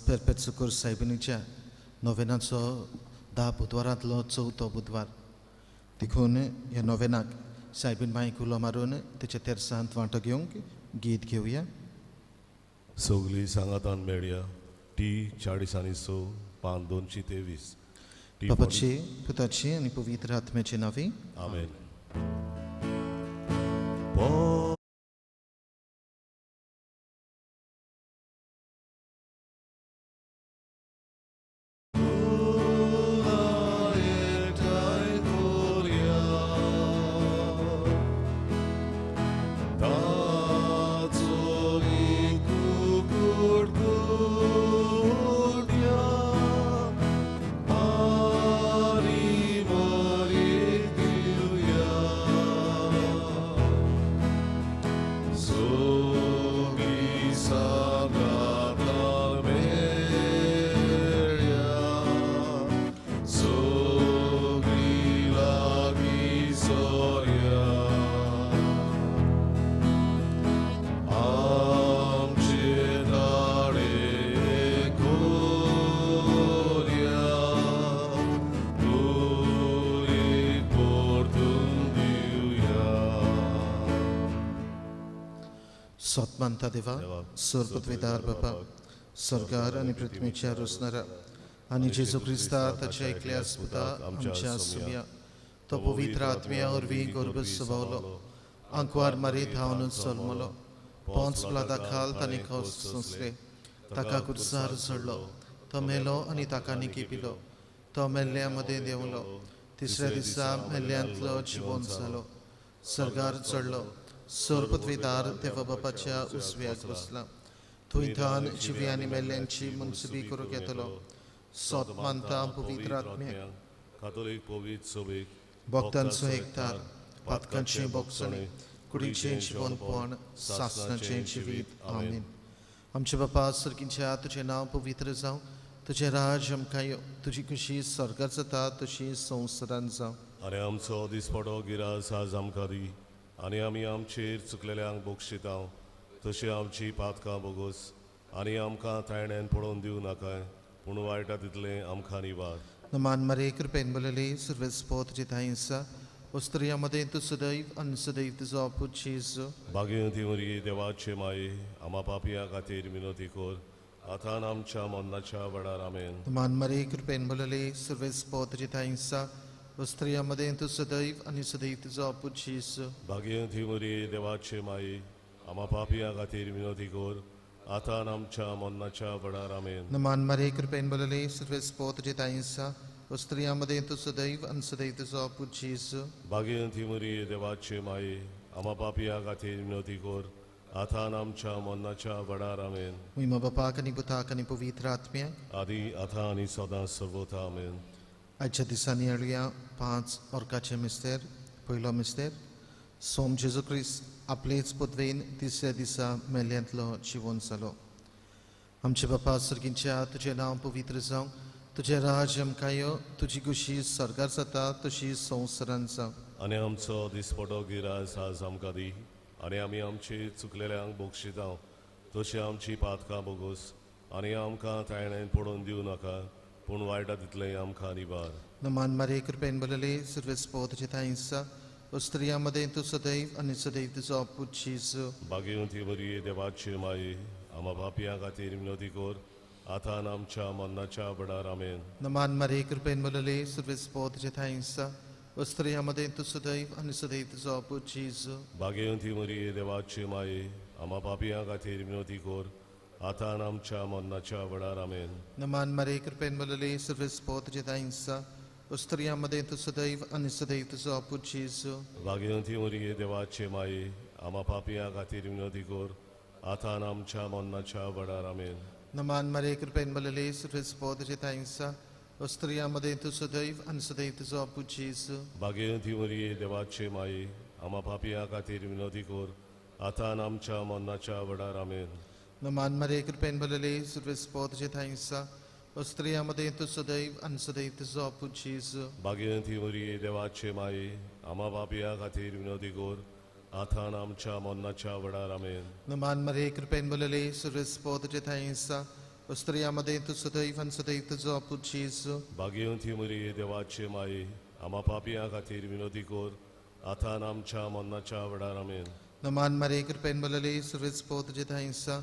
पेरपेट सुकूर सायबिणीच्या नोवेनाचो 10 बुधवारांतलो चवथो बुधवार. देखून ह्या नोवेनाक सायबीन माईक उलो मारून तेच्या तेरसांत वांटो घेवंक गीत घेवया. सगळीं सांगातान मेळया. टी 40 आनी 6 पान 223. बापाची पुताची आनी पवित्र आत्म्याचे नांवी आमेन. मानता देवा सरपृथ्वीदार बापा सरकार आनी पृथ्वीच्या रोसणारा आनी जेजू क्रिस्ता ताच्या एकल्या पुता आमच्या सुम्या तो पवित्र आत्म्या वरवीं गर्भ सभावलो आंकवार मारी धांवन जल्मलो पोंच प्लादा खाल ताणें खोस सोंसले ताका कुर्सार चडलो तो मेलो आनी ताका निकी पिलो तो मेल्ल्या मदें देंवलो तिसऱ्या दिसा मेल्ल्यांतलो जिवोन जालो सरकार चडलो सरपृथ्वीदार देवा बापाच्या उजव्याक बसला थंय थावन जिवी आनी मेल्ल्यांची मनसुबी करूंक येतलो. सोत मानता पवित्र आत्म्याक कातोलीक पवित्र सभेक भक्तांचो एकतार पातकांचें बोगसणें कुडीचें जिवनपण सासणाचें जिवीत. आमेन. आमचे बापा सर्गीच्या तुजें नांव पवित्र जावं, तुजें राज आमकां येवं, तुजी खुशी स्वर्गार जाता तशी संवसारांत जावं. आनी आमचो दिसपडो गिरास आज आमकां दी आनी आमी आमचेर चुकलेल्यांक बक्षिता तशी आमची पातकां बोगोस आनी आमकां तायण्यान पळोवन दिवं नाका पूण वायटा तितलें आमकां निवार. नमान मरे कृपेन बोलली सर्वेस्पो तुजी थांयसा स्त्रियां मदें तूं सदैव आनी सदैव तुजो पूत जेजू. भाग्यवती मरिये देवाचे माये आमा पापया खातीर विनवती कर आतां आमच्या मरणाच्या वेळार. आमेन. नमान मरे कृपेन बोलली सर्वेस्पो तुजी थांयसा स्त्रियां मदें तूं सदैव आनी सदैव तुजो पूत जेजू. भाग्यवती मरिये देवाचे माये आमा पापया खातीर विनवती कर आतां आमच्या मरणाच्या वेळार. आमेन. नमान मरे कृपेन बोलली सर्वेस्पो तुजी थांयसा स्त्रियां मदें तूं सदैव आनी सदैव तुजो पूत जेजू. भाग्यवती मरिये देवाचे माये आमा पापया खातीर विनवती कर आतां आमच्या मरणाच्या वेळार. आमेन. महिमा बापाक आनी पुताक आनी पवित्र आत्म्याक आदी आतां आनी सदां सर्वथा. आमेन. आयच्या दिसांनी हाडुया 5 ऑर्काचे मिस्तेर. पयलो मिस्तेर सोम जेजू क्रिस्त आपलेच पदवेन तिसऱ्या दिसा मेल्ल्यांतलो जिवोन जालो. आमचे बापा सर्गीच्या तुजें नांव पवित्र जावं, तुजें राज आमकां येवं, तुजी खुशी स्वर्गार जाता तशी संवसारांत जावं. आनी आमचो दिसपडो गिरास आज आमकां दी आनी आमी आमचे चुकलेल्यांक बक्षिता तशी आमची पातकां बोगोस आनी आमकां तायण्यान पडोवन दिवं नाका पूण वायटा तितलें आमकां निवार. नमान मारे कृपेन बोलले सर्वेस्पो तुजे थांयसा स्त्रियां मदें तूं सदैव आनी सदैव तुजो पूत जेजू. भाग्यवती मरिये देवाचे माये आमा पापया खातीर विनवती कर आतां आमच्या मरणाच्या वेळार. आमेन. नमान मारे कृपेन बोलले सर्वेस्पो तुजे थांयसा स्त्रियां मदें तूं सदैव आनी सदैव तुजो पूत जेजू. भाग्यवती मरिये देवाचे माये आमा पापया खातीर विनवती कर आतां आमच्या मरणाच्या वेळार. आमेन. नमान मारे कृपेन बोलले सर्वेस्पो तुजे थांयसा स्त्रियां मदें तूं सदैव आनी सदैव तुजो पूत जेजू. भाग्यवती मरिये देवाचे माये आमा पापया खातीर विनवती कर आतां आमच्या मरणाच्या वेळार. आमेन. नमान मारे कृपेन बोलले सर्वेस्पो तुजे थांयसा स्त्रियां मदें तूं सदैव आनी सदैव तुजो पूत जेजू. भाग्यवती मरिये देवाचे माये आमा पापया खातीर विनवती कर आतां आमच्या मरणाच्या वेळार. आमेन. नमान मरे कृपेन भरलेले सर्वेस्पो तुजे थांयसा स्त्रियां मदें तूं सदैव आनी सदैव तुजो पूत जेजू. भाग्यवती मरिये देवाचे माये आमा पापया खातीर विनवती कर आतां आमच्या मरणाच्या वेळार. आमेन. नमान मरे कृपेन भरलेले सर्वेस्पो तुजे थांयसा स्त्रिया मदें तूं सदैव आनी सदैव तुजो पूत जेजू। भाग्यवंती मरिये देवाचे माये, आमा पापयां खातीर विनोदी कर आतां आमच्या मरणाच्या वेळार। आमेन। नमान मारिये कृपेन भरलेली, सर्वेस्पोर तुजे ठांय आसा,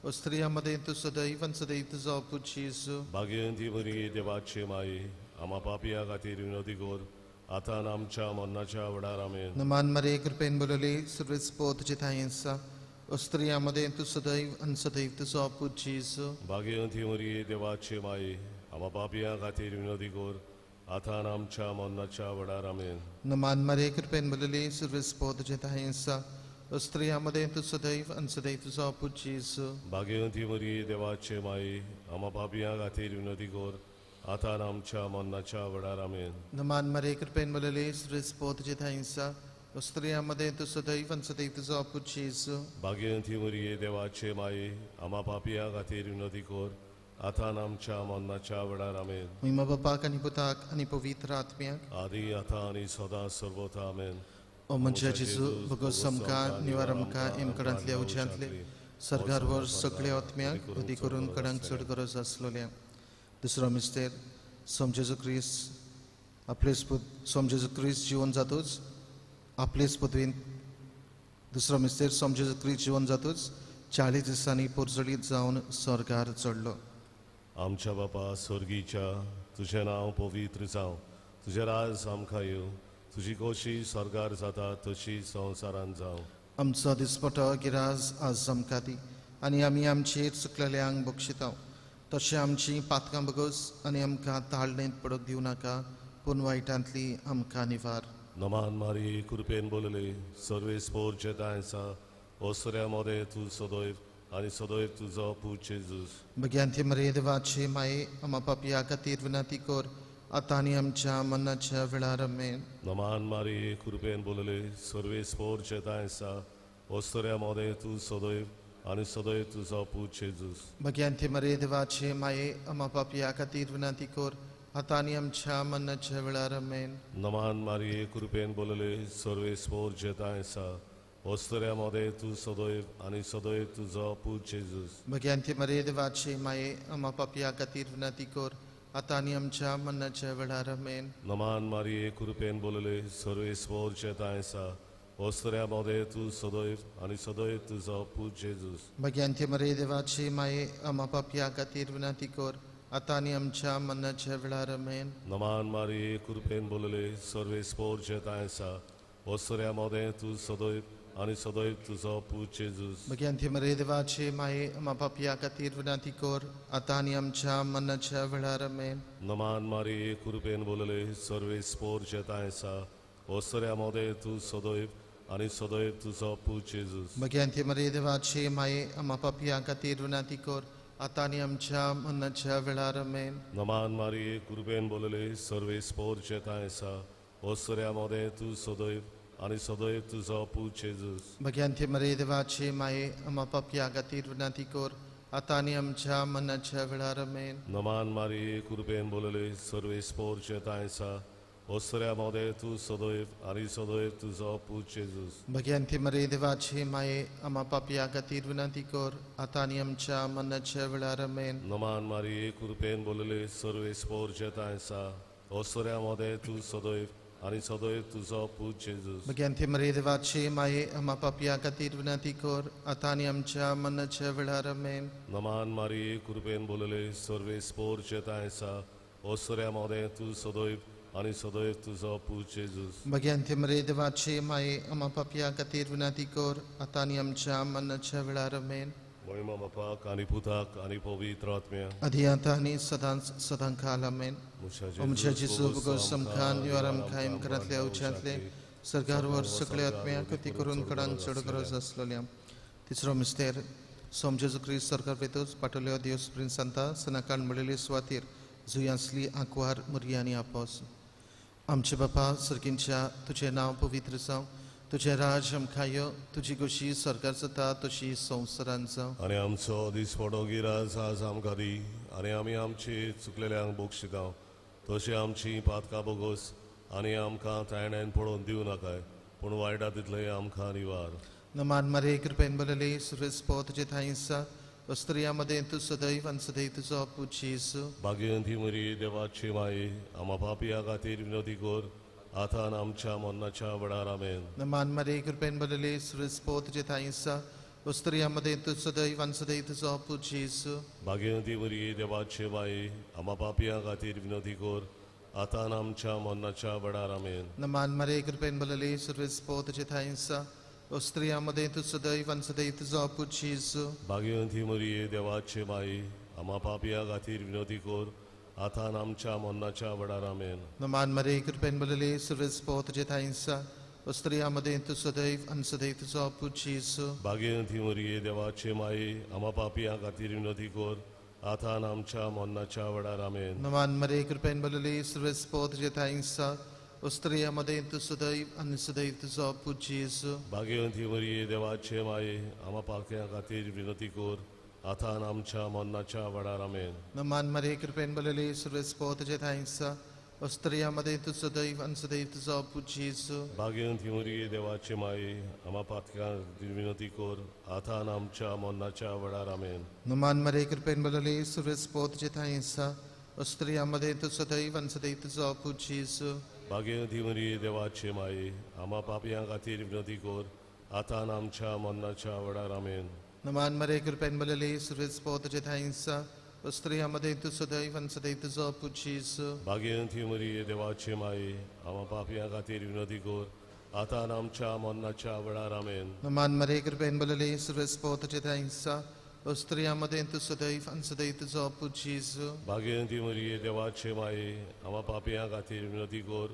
स्त्रिया मदें तूं सदैव आनी सदैव तुजो पूत जेजू। भाग्यवंती मरिये देवाचे माये, आमा पापयां खातीर विनोदी कर आतां आमच्या मरणाच्या वेळार। आमेन। नमान मारिये कृपेन भरलेली, सर्वेस्पोर तुजे ठांय आसा, स्त्रिया मदें तूं सदैव आनी सदैव तुजो पूत जेजू। भाग्यवंती मरिये देवाचे माये, आमा पापयां खातीर विनोदी कर आतां आमच्या मरणाच्या वेळार। आमेन। नमान मारिये कृपेन भरलेली, सर्वेस्पोर तुजे ठांय आसा, स्त्रिया मदें तूं सदैव आनी सदैव तुजो पूत जेजू। भाग्यवंती मरिये देवाचे माये, आमा पापयां खातीर विनोदी कर आतां आमच्या मरणाच्या वेळार। आमेन। नमान मारिये कृपेन भरलेली, सर्वेस्पोर तुजे ठांय आसा, स्त्रिया मदें तूं सदैव आनी सदैव तुजो पूत जेजू। भाग्यवंती मरिये देवाचे माये, आमा पापयां खातीर विनोदी कर आतां आमच्या मरणाच्या वेळार। आमेन। महिमा बापाक आनी पुताक आनी पवित्र आत्म्याक, आदी आतां आनी सदां सर्वथा। आमेन। ओ म्हज्या जेजू, भोगोस आमकां, निवार आमकां एमकडांतल्या उज्यांतले सरकारवर सगळ्या आत्म्याक अदी करून कडांक चड गरज आसलोल्या। दुसरो मिस्तेर, सोम जेजू क्रिस्त आपलेच सोम जेजू क्रिस्त जिवन जातूच आपलेच पदवीन। दुसरो मिस्तेर, सोम जेजू क्रिस्त जिवन जातूच 40 दिसांनी पोरजळीत जावन स्वर्गार चडलो। आमच्या बापा स्वर्गीच्या, तुजें नांव पवित्र जावं, तुजें राज आमकां येवं, तुजी खोशी स्वर्गार जाता तशी संवसारान जावं। आमचो दिसपटो गिराज आज आमकां दी आनी आमी आमचेर चुकलेल्यांक बक्षितांव तशें आमची पातकां बगोस आनी आमकां ताळणेंत पडूंक दिवं नाका, पूण वायटांतली आमकां निवार। नमान मारिये कृपेन बोलले, सर्वेस्पोर जेताय आसा, ओसऱ्या मदें तूं सदैव आनी सदैव तुजो पूत जेजूस। भग्यांती मरिये देवाचे माये, आमा पापया खातीर विनंती कर आतां आनी आमच्या मरणाच्या वेळार। आमेन। नमान मारिये कृपेन बोलले, सर्वेस्पोर जेताय आसा, ओसऱ्या मदें तूं सदैव आनी सदैव तुजो पूत जेजूस। भग्यांती मरिये देवाचे माये, आमा पापया खातीर विनंती कर आतां आनी आमच्या मरणाच्या वेळार। आमेन। नमान मारिये कृपेन बोलले, सर्वेस्पोर जेताय आसा, ओसऱ्या मदें तूं सदैव आनी सदैव तुजो पूत जेजूस। भग्यांती मरिये देवाचे माये, आमा पापया खातीर विनंती कर आतां आनी आमच्या मरणाच्या वेळार। आमेन। नमान मारिये कृपेन बोलले, सर्वेस्पोर जेताय आसा, ओसऱ्या मदें तूं सदैव आनी सदैव तुजो पूत जेजूस। भग्यांती मरिये देवाचे माये, आमा पापया खातीर विनंती कर आतां आनी आमच्या मरणाच्या वेळार। आमेन। नमान मारिये कृपेन बोलले, सर्वेस्पोर जेताय आसा, ओसऱ्या मदें तूं सदैव आनी सदैव तुजो पूत जेजूस। भग्यांती मरिये देवाचे माये, आमा पापया खातीर विनंती कर आतां आनी आमच्या मरणाच्या वेळार। आमेन। नमान मारिये कृपेन बोलले, सर्वेस्पोर जेताय आसा, ओसऱ्या मदें तूं सदैव आनी सदैव तुजो पूत जेजूस। भग्यांती मरिये देवाचे माये, आमा पापया खातीर विनंती कर आतां आनी आमच्या मरणाच्या वेळार। आमेन। नमान मारिये कृपेन बोलले, सर्वेस्पोर जेताय आसा, ओसऱ्या मदें तूं सदैव आनी सदैव तुजो पूत जेजूस। भग्यांती मरिये देवाचे माये, आमा पापया खातीर विनंती कर आतां आनी आमच्या मरणाच्या वेळार। आमेन। नमान मारिये कृपेन बोलले, सर्वेस्पोर जेताय आसा, ओसऱ्या मदें तूं सदैव आनी सदैव तुजो पूत जेजूस। भग्यांती मरिये देवाचे माये, आमा पापया खातीर विनंती कर आतां आनी आमच्या मरणाच्या वेळार। आमेन। नमान मारिये कृपेन बोलले, सर्वेस्पोर जेताय आसा, ओसऱ्या मदें तूं सदैव आनी सदैव तुजो पूत जेजूस। भग्यांती मरिये देवाचे माये, आमा पापया खातीर विनंती कर आतां आनी आमच्या मरणाच्या वेळार। आमेन। नमान मारिये कृपेन बोलले, सर्वेस्पोर जेताय आसा, ओसऱ्या मदें तूं सदैव आनी सदैव तुजो पूत जेजूस। भग्यांती मरिये देवाचे माये, आमा पापया खातीर विनंती कर आतां आनी आमच्या मरणाच्या वेळार। आमेन। महिमा बापाक आनी पुताक आनी पवित्र आत्म्याक, आदी आतां आनी सदांच सदां काल। आमेन। आमच्या जेजू, भोगोस आमकां, निवार आमकां एमकरांतल्या उज्यांतले सरकारवर सगळ्या आत्म्याक ती करून कडांक चड गरज आसलोल्या। तिसरो मिस्तेर, सोम जेजू क्रिस्त सरकार वेतोच पाटोल्यो दिवस प्रिन्सांता सनाकान म्हणलेले सुवातीर जुयांसली आंकवार मुरया आनी आपोस। आमचे बापा सर्गींच्या, तुजें नांव पवित्र जावं, तुजें राज आमकां यो, तुजी गोशी सरकार जाता तशी संवसारान जावं। आनी आमचो दिसपडो गिराज आज आमकां दी आनी आमी आमचे चुकलेल्यांक बक्षितांव तशी आमची पातकां बोगोस आनी आमकां तायण्यान पळोवन दिवं नाकाय, पूण वायटा तितलें आमकां निवार। नमान मारे कृपेन बलले सुरेश पो तुजे ठांय आसा, स्त्रियां मदें तूं सदैव आनी सदैव तुजो पूत जेजू। भाग्यवंती मरिये देवाची माये आमा पापया खातीर विनवती कर आतां आनी आमच्या मरणाच्या वेळार आमेन। नमान मारिये कृपेन भरलेली सर्वेस्पोर तुजे ठांय आसा, स्त्रियां मदें तूं सदैव आनी सदैव तुजो पूत जेजू। भाग्यवंती मरिये देवाची माये आमा पापया खातीर विनवती कर आतां आनी आमच्या मरणाच्या वेळार आमेन। नमान मारिये कृपेन भरलेली सर्वेस्पोर तुजे ठांय आसा, स्त्रियां मदें तूं सदैव आनी सदैव तुजो पूत जेजू। भाग्यवंती मरिये देवाची माये आमा पापया खातीर विनवती कर आतां आनी आमच्या मरणाच्या वेळार आमेन। नमान मारिये कृपेन भरलेली सर्वेस्पोर तुजे ठांय आसा, स्त्रियां मदें तूं सदैव आनी सदैव तुजो पूत जेजू। भाग्यवंती मरिये देवाची माये आमा पापया खातीर विनवती कर आतां आनी आमच्या मरणाच्या वेळार आमेन। नमान मारिये कृपेन भरलेली सर्वेस्पोर तुजे ठांय आसा, स्त्रियां मदें तूं सदैव आनी सदैव तुजो पूत जेजू। भाग्यवंती मरिये देवाचे माये आमा पापया खातीर विनवती कर आतां आनी आमच्या मरणाच्या वेळार आमेन। नमान मारिये कृपेन भरलेली सर्वेस्पोर तुजे ठांय आसा, स्त्रियां मदें तूं सदैव आनी सदैव तुजो पूत जेजू। भाग्यवंती मरिये देवाचे माये आमा पापया खातीर विनवती कर आतां आनी आमच्या मरणाच्या वेळार आमेन। नमान मारिये कृपेन भरलेली सर्वेस्पोर तुजे ठांय आसा, स्त्रियां मदें तूं सदैव आनी सदैव तुजो पूत जेजू। भाग्यवंती मरिये देवाचे माये आमा पापयां खातीर विनवती कर आतां आनी आमच्या मरणाच्या वेळार आमेन। नमान मारिये कृपेन भरलेली सर्वेस्पोर तुजे ठांय आसा, स्त्रियां मदें तूं सदैव आनी सदैव तुजो पूत जेजू। भाग्यवंती मरिये देवाचे माये आमा पापयां खातीर विनवती कर आतां आनी आमच्या मरणाच्या वेळार आमेन। नमान मारिये कृपेन भरलेली सर्वेस्पोर तुजे ठांय आसा, स्त्रियां मदें तूं सदैव आनी सदैव तुजो पूत जेजू। भाग्यवंती मरिये देवाचे माये आमा पापयां खातीर विनवती कर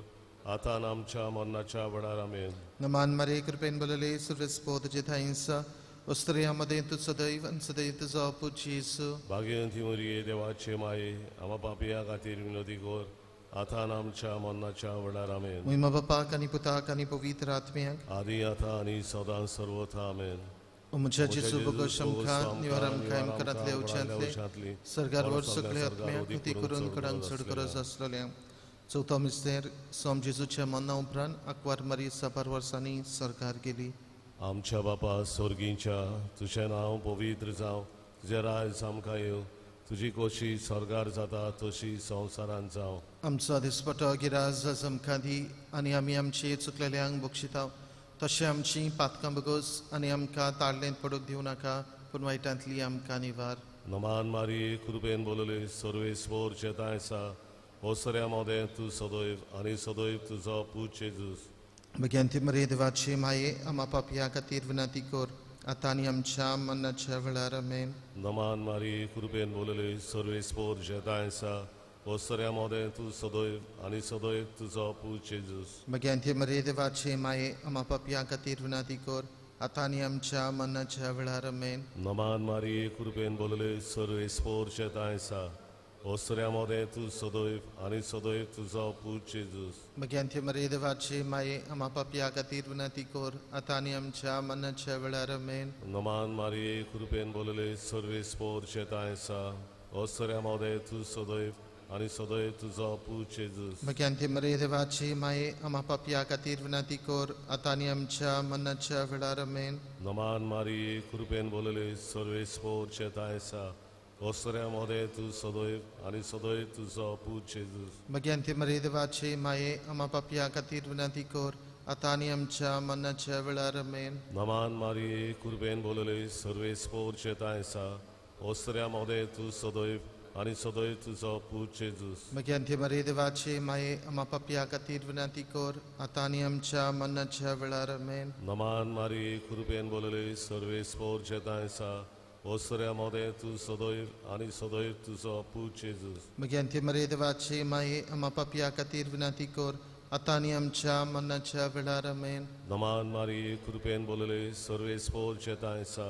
आतां आनी आमच्या मरणाच्या वेळार आमेन। नमान मारिये कृपेन भरलेली सर्वेस्पोर तुजे ठांय आसा, स्त्रियां मदें तूं सदैव आनी सदैव तुजो पूत जेजू। भाग्यवंती मरिये देवाचे माये आमा पापयां खातीर विनवती कर आतां आनी आमच्या मरणाच्या वेळार आमेन। महिमा बापाक आनी पुताक आनी पवित्र आत्म्याक आदी आतां आनी सदां सर्वथा आमेन। म्हज्या जेजू बोगस आमकां निवार आमकां आमकारांतल्या उच्यांतले सरकार वर सगळे आत्म्याक कृती करून कडांक चड गरज आसलेल्या। चवथो मिस्तेर सोम जेजूच्या मरणा उपरांत आंकवार मारी साबार वर्सांनी सरकार गेली। आमच्या बापा स्वर्गींच्या तुजें नांव पवित्र जावं, तुजें राज आमकां येवं, तुजी कोशी स्वर्गार जाता तशी संवसारांत जावं। आमचो दिसपटो गिराज आमकां दी आनी आमी आमचे चुकलेल्यांक बक्षिता तशें आमची पातकां बगोस आनी आमकां ताळ्ळेंत पडूंक दिवं नाका, पूण वायटांतली आमकां निवार। नमान मारिये कृपेन बोलले सर्वेस्पोर चेताय आसा, ओसऱ्या मदें तूं सदैव आनी सदैव तुजो पूत जेजूस। भग्यांती मरिये देवाची माये आमा पापया खातीर विनंती कर आतां आनी आमच्या मरणाच्या वेळार आमेन। नमान मारिये कृपेन बोलले सर्वेस्पोर चेताय आसा, ओसऱ्या मदें तूं सदैव आनी सदैव तुजो पूत जेजूस। भग्यांती मरिये देवाची माये आमा पापया खातीर विनंती कर आतां आनी आमच्या मरणाच्या वेळार आमेन। नमान मारिये कृपेन बोलले सर्वेस्पोर चेताय आसा, ओसऱ्या मदें तूं सदैव आनी सदैव तुजो पूत जेजूस। भग्यांती मरिये देवाची माये आमा पापया खातीर विनंती कर आतां आनी आमच्या मरणाच्या वेळार आमेन। नमान मारिये कृपेन बोलले सर्वेस्पोर चेताय आसा, ओसऱ्या मदें तूं सदैव आनी सदैव तुजो पूत जेजूस। भग्यांती मरिये देवाची माये आमा पापया खातीर विनंती कर आतां आनी आमच्या मरणाच्या वेळार आमेन। नमान मारिये कृपेन बोलले सर्वेस्पोर चेताय आसा, ओसऱ्या मदें तूं सदैव आनी सदैव तुजो पूत जेजूस। भग्यांती मरिये देवाची माये आमा पापया खातीर विनंती कर आतां आनी आमच्या मरणाच्या वेळार आमेन। नमान मारिये कृपेन बोलले सर्वेस्पोर चेताय आसा, ओसऱ्या मदें तूं सदैव आनी सदैव तुजो पूत जेजूस। भग्यांती मरिये देवाची माये आमा पापया खातीर विनंती कर आतां आनी आमच्या मरणाच्या वेळार आमेन। नमान मारिये कृपेन बोलले सर्वेस्पोर चेताय आसा, ओसऱ्या मदें तूं सदैव आनी सदैव तुजो पूत जेजूस। भग्यांती मरिये देवाची माये आमा पापया खातीर विनंती कर आतां आनी आमच्या मरणाच्या वेळार आमेन। नमान मारिये कृपेन बोलले सर्वेस्पोर चेताय आसा,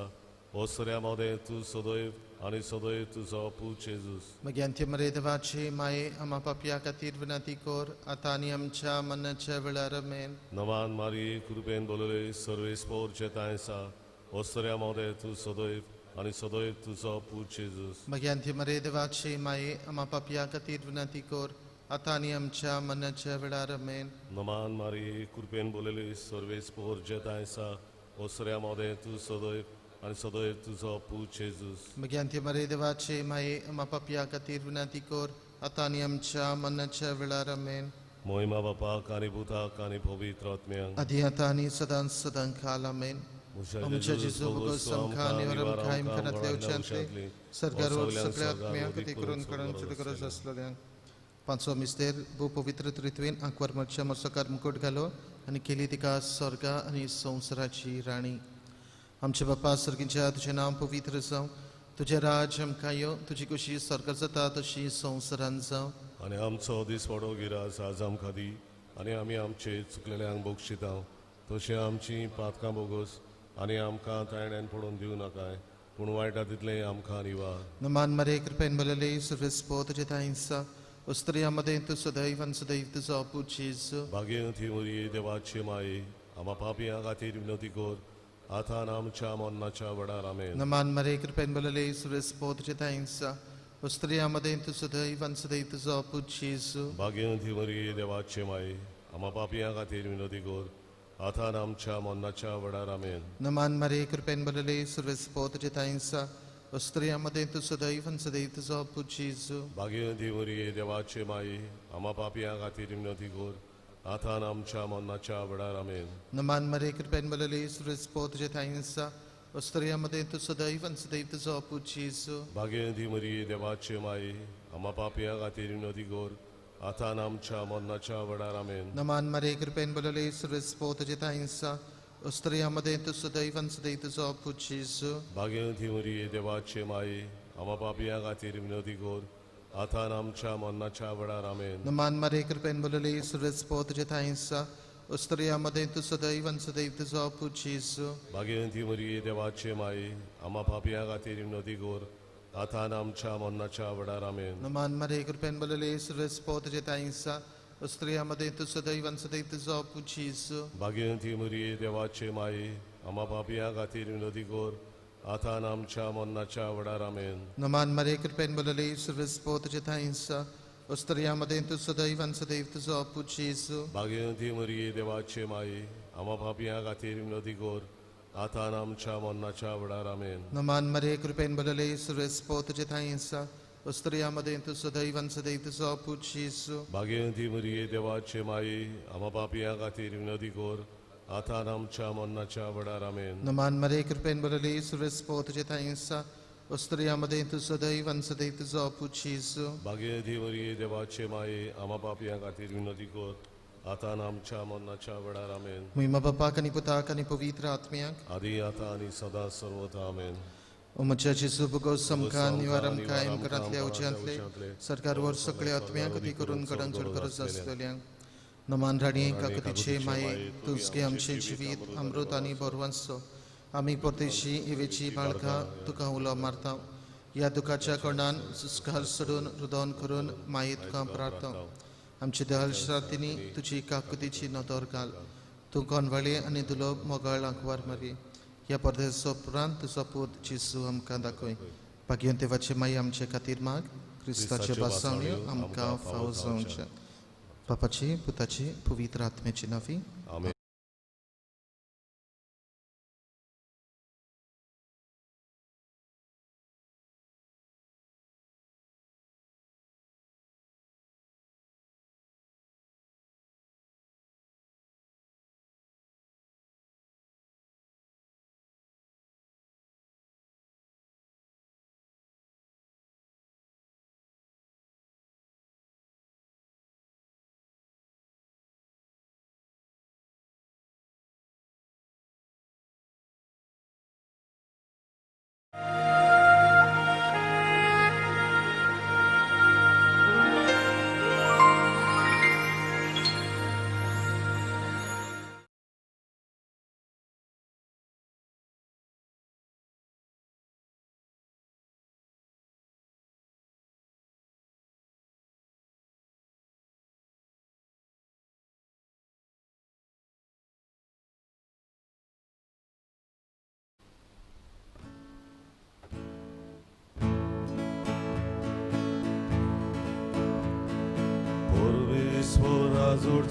ओसऱ्या मदें तूं सदैव आनी सदैव तुजो पूत जेजूस। भग्यांती मरिये देवाची माये आमा पापया खातीर विनंती कर आतां आनी आमच्या मरणाच्या वेळार आमेन। नमान मारिये कृपेन बोलले सर्वेस्पोर चेताय आसा, ओसऱ्या मदें तूं सदैव आनी सदैव तुजो पूत जेजूस। भग्यांती मरिये देवाची माये आमा पापया खातीर विनंती कर आतां आनी आमच्या मरणाच्या वेळार आमेन। नमान मारिये कृपेन बोलले सर्वेस्पोर चेताय आसा, ओसऱ्या मदें तूं सदैव आनी सदैव तुजो पूत जेजूस मग्यांती मरे देवाचे माये आमा पापया खातीर विनंती कर आतां आनी आमच्या मरणाच्या वेळार आमेन. मोहिमा बापाक आनी पुताक आनी पवित्र आत्म्याक आदी आतां आनी सदां सदां काल आमेन. आमच्या जेजू भोगोस आमकां निवारण कायम घरांतल्या उच्चांतले सरकार सगळ्या आत्म्यांक ती करून कडन गरज आसलेल्यांक. पांचवो मिस्तेर भू पवित्र त्रित्वेन आंकवार मरच्या मसकार मुकुट घालो आनी केली तिका स्वर्गा आनी संवसाराची राणी. आमच्या बापा सर्गीच्या तुजें नांव पवित्र जावं, तुजें राज्य आमकां यो, तुजी खुशी स्वर्गार जाता तशी संवसारान जावं. आनी आमचो दिसवडो गिरास आज आमकां दी आनी आमी आमचे चुकलेल्यांक बक्षिता तशें आमची पातकां बोगस आनी आमकां तायण्यान पडून दिवं नाकाय पूण वायटा तितलें आमकां निवार. नमान मरे कृपेन भरलेली सर्वेस्पो तुजें थांयसा स्त्रियां मदें तूं सदैव आनी सदैव तुजो पूत जेजू. भाग्यवती मरिये देवाचे माये आमा पापयां खातीर विनवती कर आतां आनी आमच्या मरणाच्या वेळार आमेन. नमान मरे कृपेन भरलेली सर्वेस्पो तुजें थांयसा स्त्रियां मदें तूं सदैव आनी सदैव तुजो पूत जेजू. भाग्यवती मरिये देवाचे माये आमा पापयां खातीर विनवती कर आतां आनी आमच्या मरणाच्या वेळार आमेन. नमान मरे कृपेन भरलेली सर्वेस्पो तुजें थांयसा स्त्रियां मदें तूं सदैव आनी सदैव तुजो पूत जेजू. भाग्यवती मरिये देवाचे माये आमा पापयां खातीर विनवती कर आतां आनी आमच्या मरणाच्या वेळार आमेन. नमान मरे कृपेन भरलेली सर्वेस्पो तुजें थांयसा स्त्रियां मदें तूं सदैव आनी सदैव तुजो पूत जेजू. भाग्यवती मरिये देवाचे माये आमा पापयां खातीर विनवती कर आतां आनी आमच्या मरणाच्या वेळार आमेन. नमान मरे कृपेन भरलेली सर्वेस्पो तुजें थांयसा स्त्रियां मदें तूं सदैव आनी सदैव तुजो पूत जेजू. भाग्यवती मरिये देवाचे माये आमा पापयां खातीर विनवती कर आतां आनी आमच्या मरणाच्या वेळार आमेन. नमान मरे कृपेन भरलेली सर्वेस्पो तुजें थांयसा स्त्रियां मदें तूं सदैव आनी सदैव तुजो पूत जेजू. भाग्यवती मरिये देवाचे माये आमा पापयां खातीर विनवती कर आतां आनी आमच्या मरणाच्या वेळार आमेन. नमान मरे कृपेन भरलेली सर्वेस्पो तुजें थांयसा स्त्रियां मदें तूं सदैव आनी सदैव तुजो पूत जेजू. भाग्यवती मरिये देवाचे माये आमा पापयां खातीर विनवती कर आतां आनी आमच्या मरणाच्या वेळार आमेन. नमान मरे कृपेन भरलेली सर्वेस्पो तुजें थांयसा स्त्रियां मदें तूं सदैव आनी सदैव तुजो पूत जेजू. भाग्यवती मरिये देवाचे माये आमा पापयां खातीर विनवती कर आतां आनी आमच्या मरणाच्या वेळार आमेन. नमान मरे कृपेन भरलेली सर्वेस्पो तुजें थांयसा स्त्रियां मदें तूं सदैव आनी सदैव तुजो पूत जेजू. भाग्यवती मरिये देवाचे माये आमा पापयां खातीर विनवती कर आतां आनी आमच्या मरणाच्या वेळार आमेन. नमान मरे कृपेन भरलेली सर्वेस्पो तुजें थांयसा स्त्रियां मदें तूं सदैव आनी सदैव तुजो पूत जेजू. भाग्यवती मरिये देवाचे माये आमा पापयां खातीर विनवती कर आतां आनी आमच्या मरणाच्या वेळार आमेन. महिमा बापाक आनी पुताक आनी पवित्र आत्म्याक आदी आतां आनी सदां सर्वथा आमेन. म्हज्या जेजू भोगोस आमकां निवारण कायम घरांतल्या उज्यांतले सरकार वर सगळ्या आत्म्यांक ती करून घडान चड गरज आसलेल्यांक. नमान राणी काकतीचे माये तुजगे आमचें जिवीत अमृत आनी बरवांचो आमी परदेशी हेवेची बाळकां तुका उलो मारता. ह्या दुखाच्या कोणान सुस्कार सोडून रुदन करून माये तुका प्रार्थना. आमचे दहल श्रातींनी तुजी काकतीची नदर घाल. तूं कोनवाळे आनी दुलोब मोगाळ आंकवार मारी. ह्या परदेसो उपरांत तुजो पूत जेजू आमकां दाखय. भाग्यवंत देवाचे माई आमचे खातीर माग क्रिस्ताचे बासावण्यो आमकां फावो जावचें. बापाची पुताची पवित्र आत्म्याची नांवी आमेन.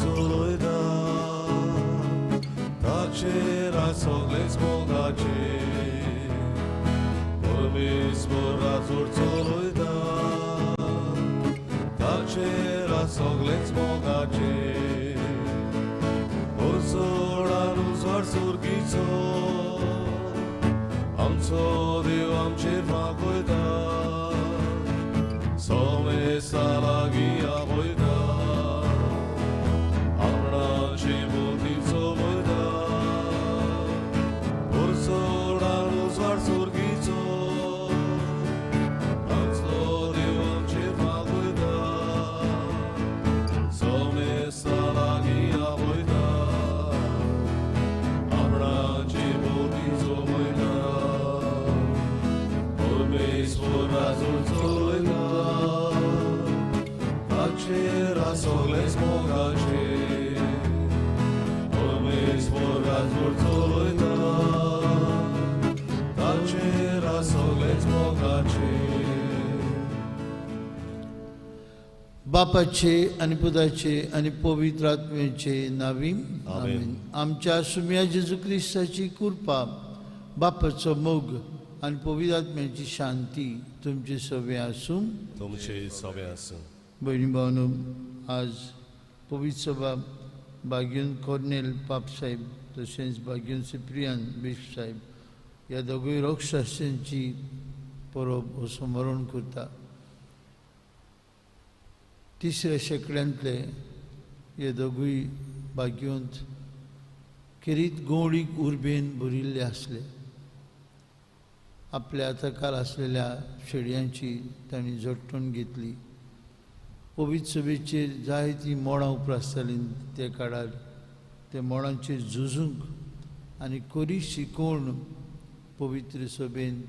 चलयता ताचेर सगळेच मोगाचेर सगळेच मोगाचे परचोडान उजवाड सुर्गीचो आमचो देव आमचेर फांकयता सोमेस्ता लागीं आपयता आपणाचे बुद्धीचो वयता परचोडान उजवाड सुर्गीचो आमचो देव आमचेर फांकयता सोमेस्ता लागीं आपयता आपणाचे बुद्धीचो वयता परमेश्वर राजूर चलयता ताचेर सगळेच मोगाचे परमेश्वर राजूर चलयता ताचेर सगळेच मोगाचे. बापाचे आनी पुताचे आनी पवित्र आत्म्याचे नावी आमेन. आमच्या सुम्या जेजू क्रिस्ताची कृपा, बापाचो मोग आनी पवित्र आत्म्याची शांती तुमचे सगळे आसूं. तुमचे सगळे आसूं. भयणी भावनो, आज पवित्र सभा बाग्यून कॉर्नेल पापसाहेब तशेंच बाग्यून सिप्रियान बिश्प साहेब ह्या दोगूय रोगशास्त्र्यांची परब हो स्मरण करता. तिसऱ्या शेंकड्यांतले हे दोगूय बाग्योंत खेरीत गोवळीक उर्बेन भरिल्ले आसले. आपल्या हाताखाल आसलेल्या शेडयांची तांणी झोटून घेतली. पवित्र सभेचेर जायतीं मोडां उप्रासतालीं त्या काळार. त्या मोडांचेर झुजूंक आनी कोरी शिकोवन पवित्र सभेंत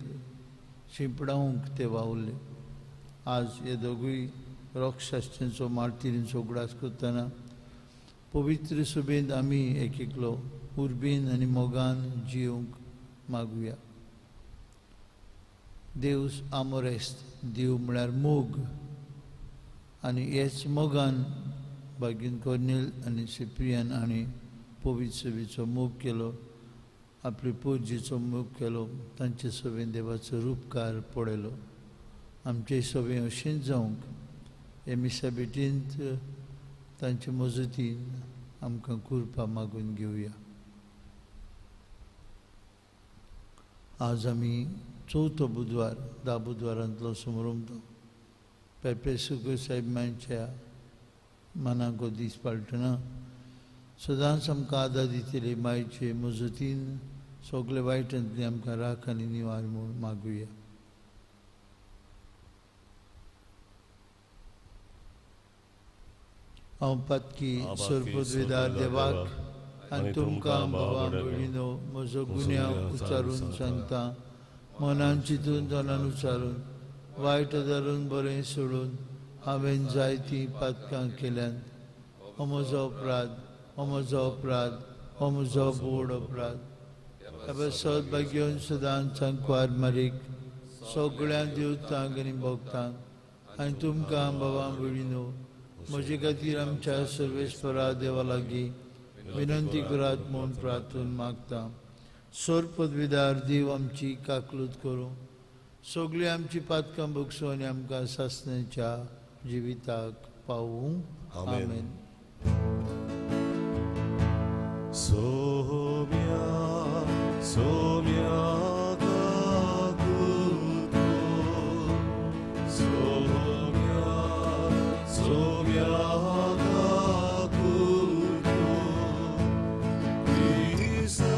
शिंपडावंक ते वावुरले. आज हे दोगूय रोगशास्त्र्यांचो मार्तिरींचो उगडास करतना पवित्र सभेंत आमी एक एकलो उर्बेन आनी मोगान जियोवंक मागुया. देव आमोरेस्त, देव म्हळ्यार मोग, आनी हेच मोगान बागीन कॉर्नेल आनी सिप्रियान आनी पवित्र सभेचो मोग केलो, आपले पोरजेचो मोग केलो, तांचे सभेन देवाचो रूपकार पळयलो. आमचे सभें अशेंच जावंक हे मिसा भेटींत तांचे मजतीन आमकां कृपा मागून घेवया. आज आमी चवथो बुधवार, 10 बुधवारांतलो समारंभ पेप्रेसुको साहेब मांच्या मनाक हो दीस पाळटना सदांच आमकां आदार दितले मायचे मजतीन सगळे वायटांतली आमकां राख आनी निवार म्हूण मागुया. हांव पातकी सरपदवेदार देवाक आनी तुमकां भावा भयणीनो म्हजो गुन्यांव उच्चारून सांगता. मनान चिंतून तोंडान उच्चारून वायट धरून बरें सोडून हांवें जायतीं पातकां केल्यांत. हो म्हजो अपराध, हो म्हजो अपराध, हो म्हजो व्हड अपराध. सद भाग्योन सदांच सांकवार मारीक सगळ्या देवतांक आनी भक्तांक आनी तुमकां भावा भयणीनो म्हजे खातीर आमच्या सर्वेस्परा देवा लागीं विनंती करात म्हूण प्रार्थून मागता. सोरपदविदार देव आमची काकलूत करूं, सगळीं आमची पातकां भोगसूं आनी आमकां सासण्याच्या जिविताक पावूं. आमेन. सोम्या सोम्या काकुतो, सोम्या सोम्या काकुतो, क्रिस्ता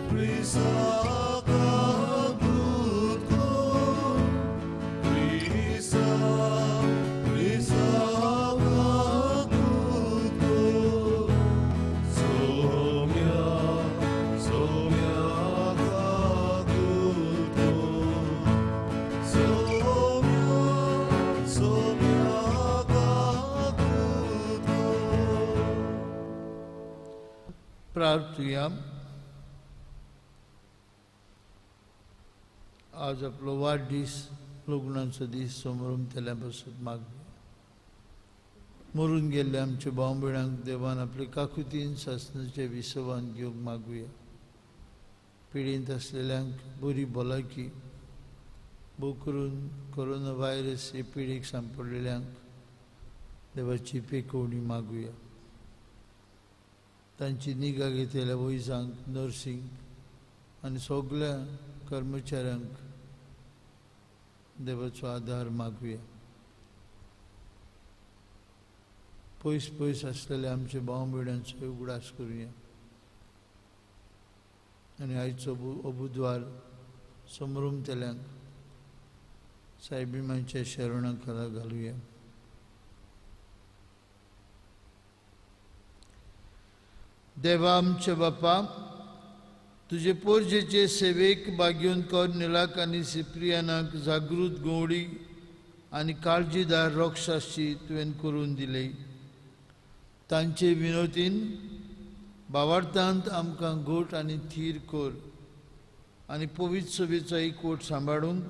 क्रिस्ता काकुतो, क्रिस्ता क्रिस्ता काकुतो, सोम्या सोम्या काकुतो, सोम्या सोम्या काकुतो. प्रार्थुया. आज आपलो वाडदीस, लग्नाचो दीस समारंभ पासून मागुया. मरून गेल्ले आमच्या भाव भयणांक देवान आपले काकुतीन सासणाचे विसवान घेवंक मागुया. पिडेंत आसलेल्यांक बरी भलायकी, भोव करून कोरोना व्हायरस हे पिडेक सांपडलेल्यांक देवाची पेकोवणी मागुया. तांची निगा घेतलेल्या वैजांक, नर्सींक आनी सगळ्या कर्मचाऱ्यांक देवाचो आदार मागुया. पयस पयस आसलेल्या आमच्या भाव भयणांचो उगडास करुया आनी आयचो बुधवार समरुमतल्यांक सायबिमांच्या शरणा खाला घालुया. देवा आमच्या बापा, तुजे पोरजेचे सेवेक बागेवन कॉर्नेलाक आनी सिप्रियानाक जागृत गोवडी आनी काळजीदार रोक्षाशी तुवें करून दिले. तांचे विनोतीन बावार्थांत आमकां घोट आनी थीर कर आनी पवित्र सभेचो एकवट सांबाळूंक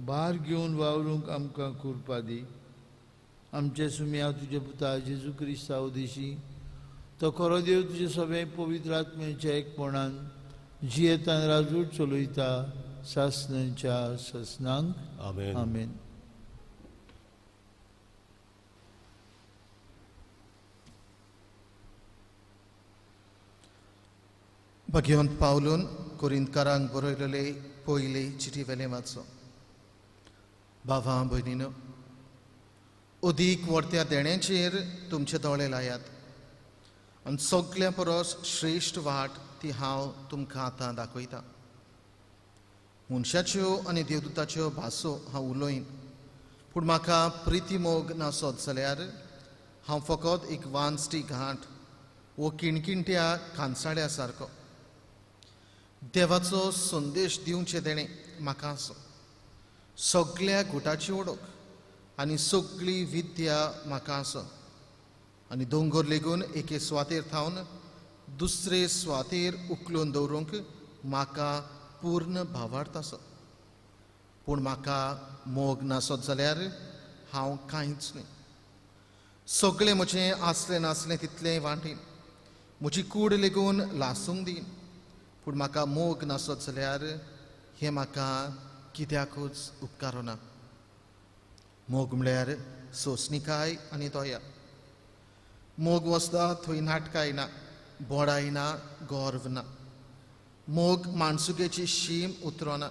भार घेवन वावरूंक आमकां कृपा दी. आमचे सुम्या तुजे पुता जेजू क्रिस्ता उदेशी तो खरो देव तुजे सगळे पवित्र आत्म्याच्या एकपणान जियेतान राजूट चलयता सासनाच्या सासनांक. आमेन. आमेन. भगवंत पावलून कोरिंतकारांक बरयलेले पयले चिटी वेलें वाचो. भावा भयणीनो, अदीक व्हडत्या देण्याचेर तुमचे दोळे लायात आनी सगळ्या परस श्रेश्ठ वाट ती हांव तुमकां आतां दाखयता. मनशाच्यो आनी देवदूताच्यो भासो हांव उलयन, पूण म्हाका प्रिती मोग नासत जाल्यार हांव फकत एक वांजटी घांट वो किणकिणट्या कांसाळ्या सारको. देवाचो संदेश दिवचें देणें म्हाका आसो. सगळ्या गुटाची वळख आनी सगळी विद्या म्हाका आसो आनी दोंगर लेगून एके सुवातेर थावन दुसरे सुवातेर उखलून दवरूंक म्हाका पूर्ण भावार्थ आसो. पूण म्हाका मोग नासत जाल्यार हांव कांयच न्हय. सगळें म्हजें आसलें नासलें तितलें वांटीन, म्हजी कूड लेगून लासूंक दीन, पूण म्हाका मोग नासत जाल्यार हें म्हाका कित्याकूच उपकारना. मोग म्हळ्यार सोंसणीकाय आनी दया. मोग वसता थंय नाटकाय ना, बोडाय ना, गर्व ना. मोग माणसुकेची शीम उतरना,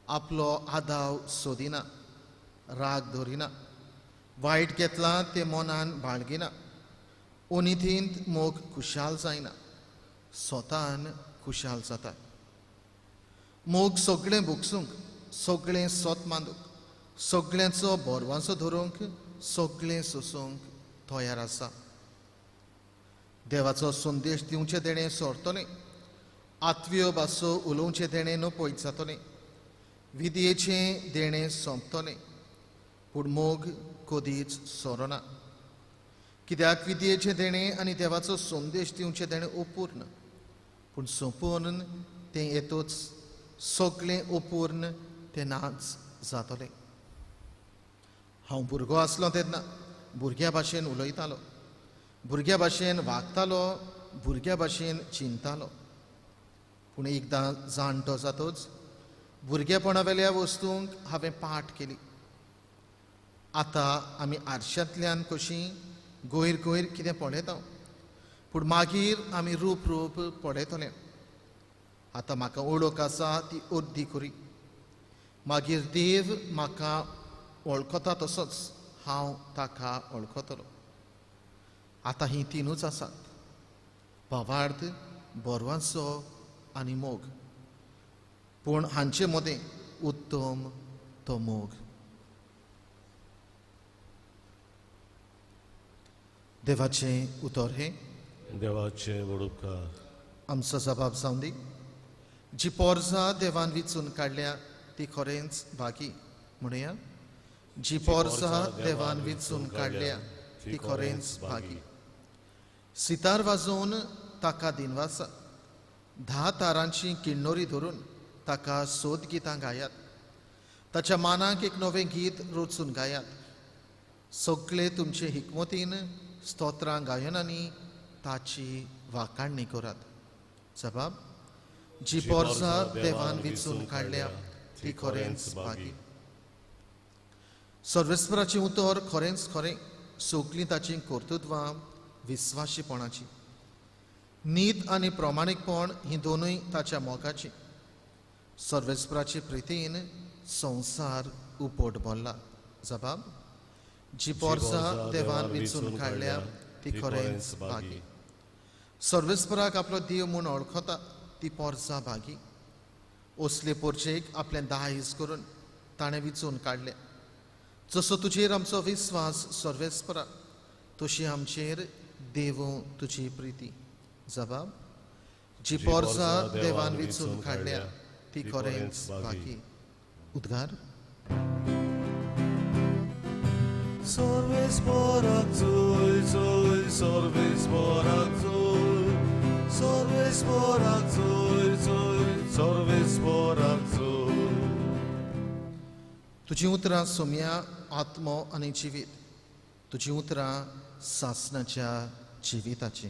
आपलो आदाव सोदिना, राग धरिना, वायट घेतलां तें मनान बाळगिना. ओनितींत मोग खुशाल जायना, स्वतान खुशाल जाता. मोग सगळें भोगसूंक, सगळें सोत मांदूंक, सगळ्यांचो बोरवांचो धरूंक, सगळें सोसूंक तयार आसा. देवाचो संदेश दिवचें देणें सोरतलें, आत्व्यो भासो उलोवचें देणें नपयत जातलें, विदयेचें देणें सोंपतलें, पूण मोग कदीच सोरना. कित्याक विदयेचें देणें आनी देवाचो संदेश दिवचें देणें अपूर्ण, पूण सोंपून तें येतूच सगळें अपूर्ण तें नाच जातलें. हांव भुरगो आसलो तेन्ना भुरग्या भाशेन उलयतालो, भुरग्या भाशेन वागतालो, भुरग्या भाशेन चिंतालो. पूण एकदां जाणटो जातोच भुरगेपणा वेल्या वस्तूंक हांवें पाठ केली. आतां आमी आरशांतल्यान कशीं गोयर गोयर कितें पळयता, पूण मागीर आमी रूप रूप पळयतले. आतां म्हाका वळख आसा ती अर्दी करी, मागीर देव म्हाका वळखता तसोच हांव ताका वळखतलो. आतां हीं तिनूच आसात, भावार्थ, बरवांचो आनी मोग, पूण हांचे मदें उत्तम तो मोग. देवाचें उतर हें देवाचें वडुपकार. आमचो जबाब जावं दी. जी पोरसां देवान विचून काडल्या ती खरेंच भागी म्हणया. जी पोरसां देवान विचून काडल्या ती खरेंच भागी. सितार वाजोवन ताका दिनवासा, 10 तारांची किण्णोरी धरून ताका सोद गितां गायात, ताच्या मानाक एक नवें गीत रचून गायात. सगळे तुमचे हिकमतीन स्तोत्रां गायनांनी ताची वाखाणणी करात. जबाब, जी पोरसां देवान विचून काडल्या ती खरेंच भागी. सर्वेस्पराचें उतर खरेंच खरें, सगलीं ताचीं कर्तृत्वां विस्वाशीपणाची. नीत आनी प्रामाणीकपण ही दोनूय ताच्या मोगाची. सर्वेस्पराचे प्रितीन संवसार उपट भरला. जबाब, जी पोरसा देवान विचून काडल्या ती खरेंच भागी. सर्वेस्पराक आपलो देव म्हूण वळखता ती पोरसा भागी. असले पोरचेक आपलें दायज करून ताणें विचून काडलें. जसो तुजेर आमचो विस्वास सर्वेस्परा, तशी आमचेर देव तुजी प्रिती. जबाब, जी पोरसा देवान विचून काडल्या ती खरेंच भागी. उद्गार. सर्वेस्पराक जोय जोय, सर्वेस्पराक जोय, सर्वेस्पराक जोय जोय, सर्वेस्पराक जोय. तुजी उतरां सोम्या आत्मो आनी जिवीत. तुजी उतरां सासणाच्या जिविताची.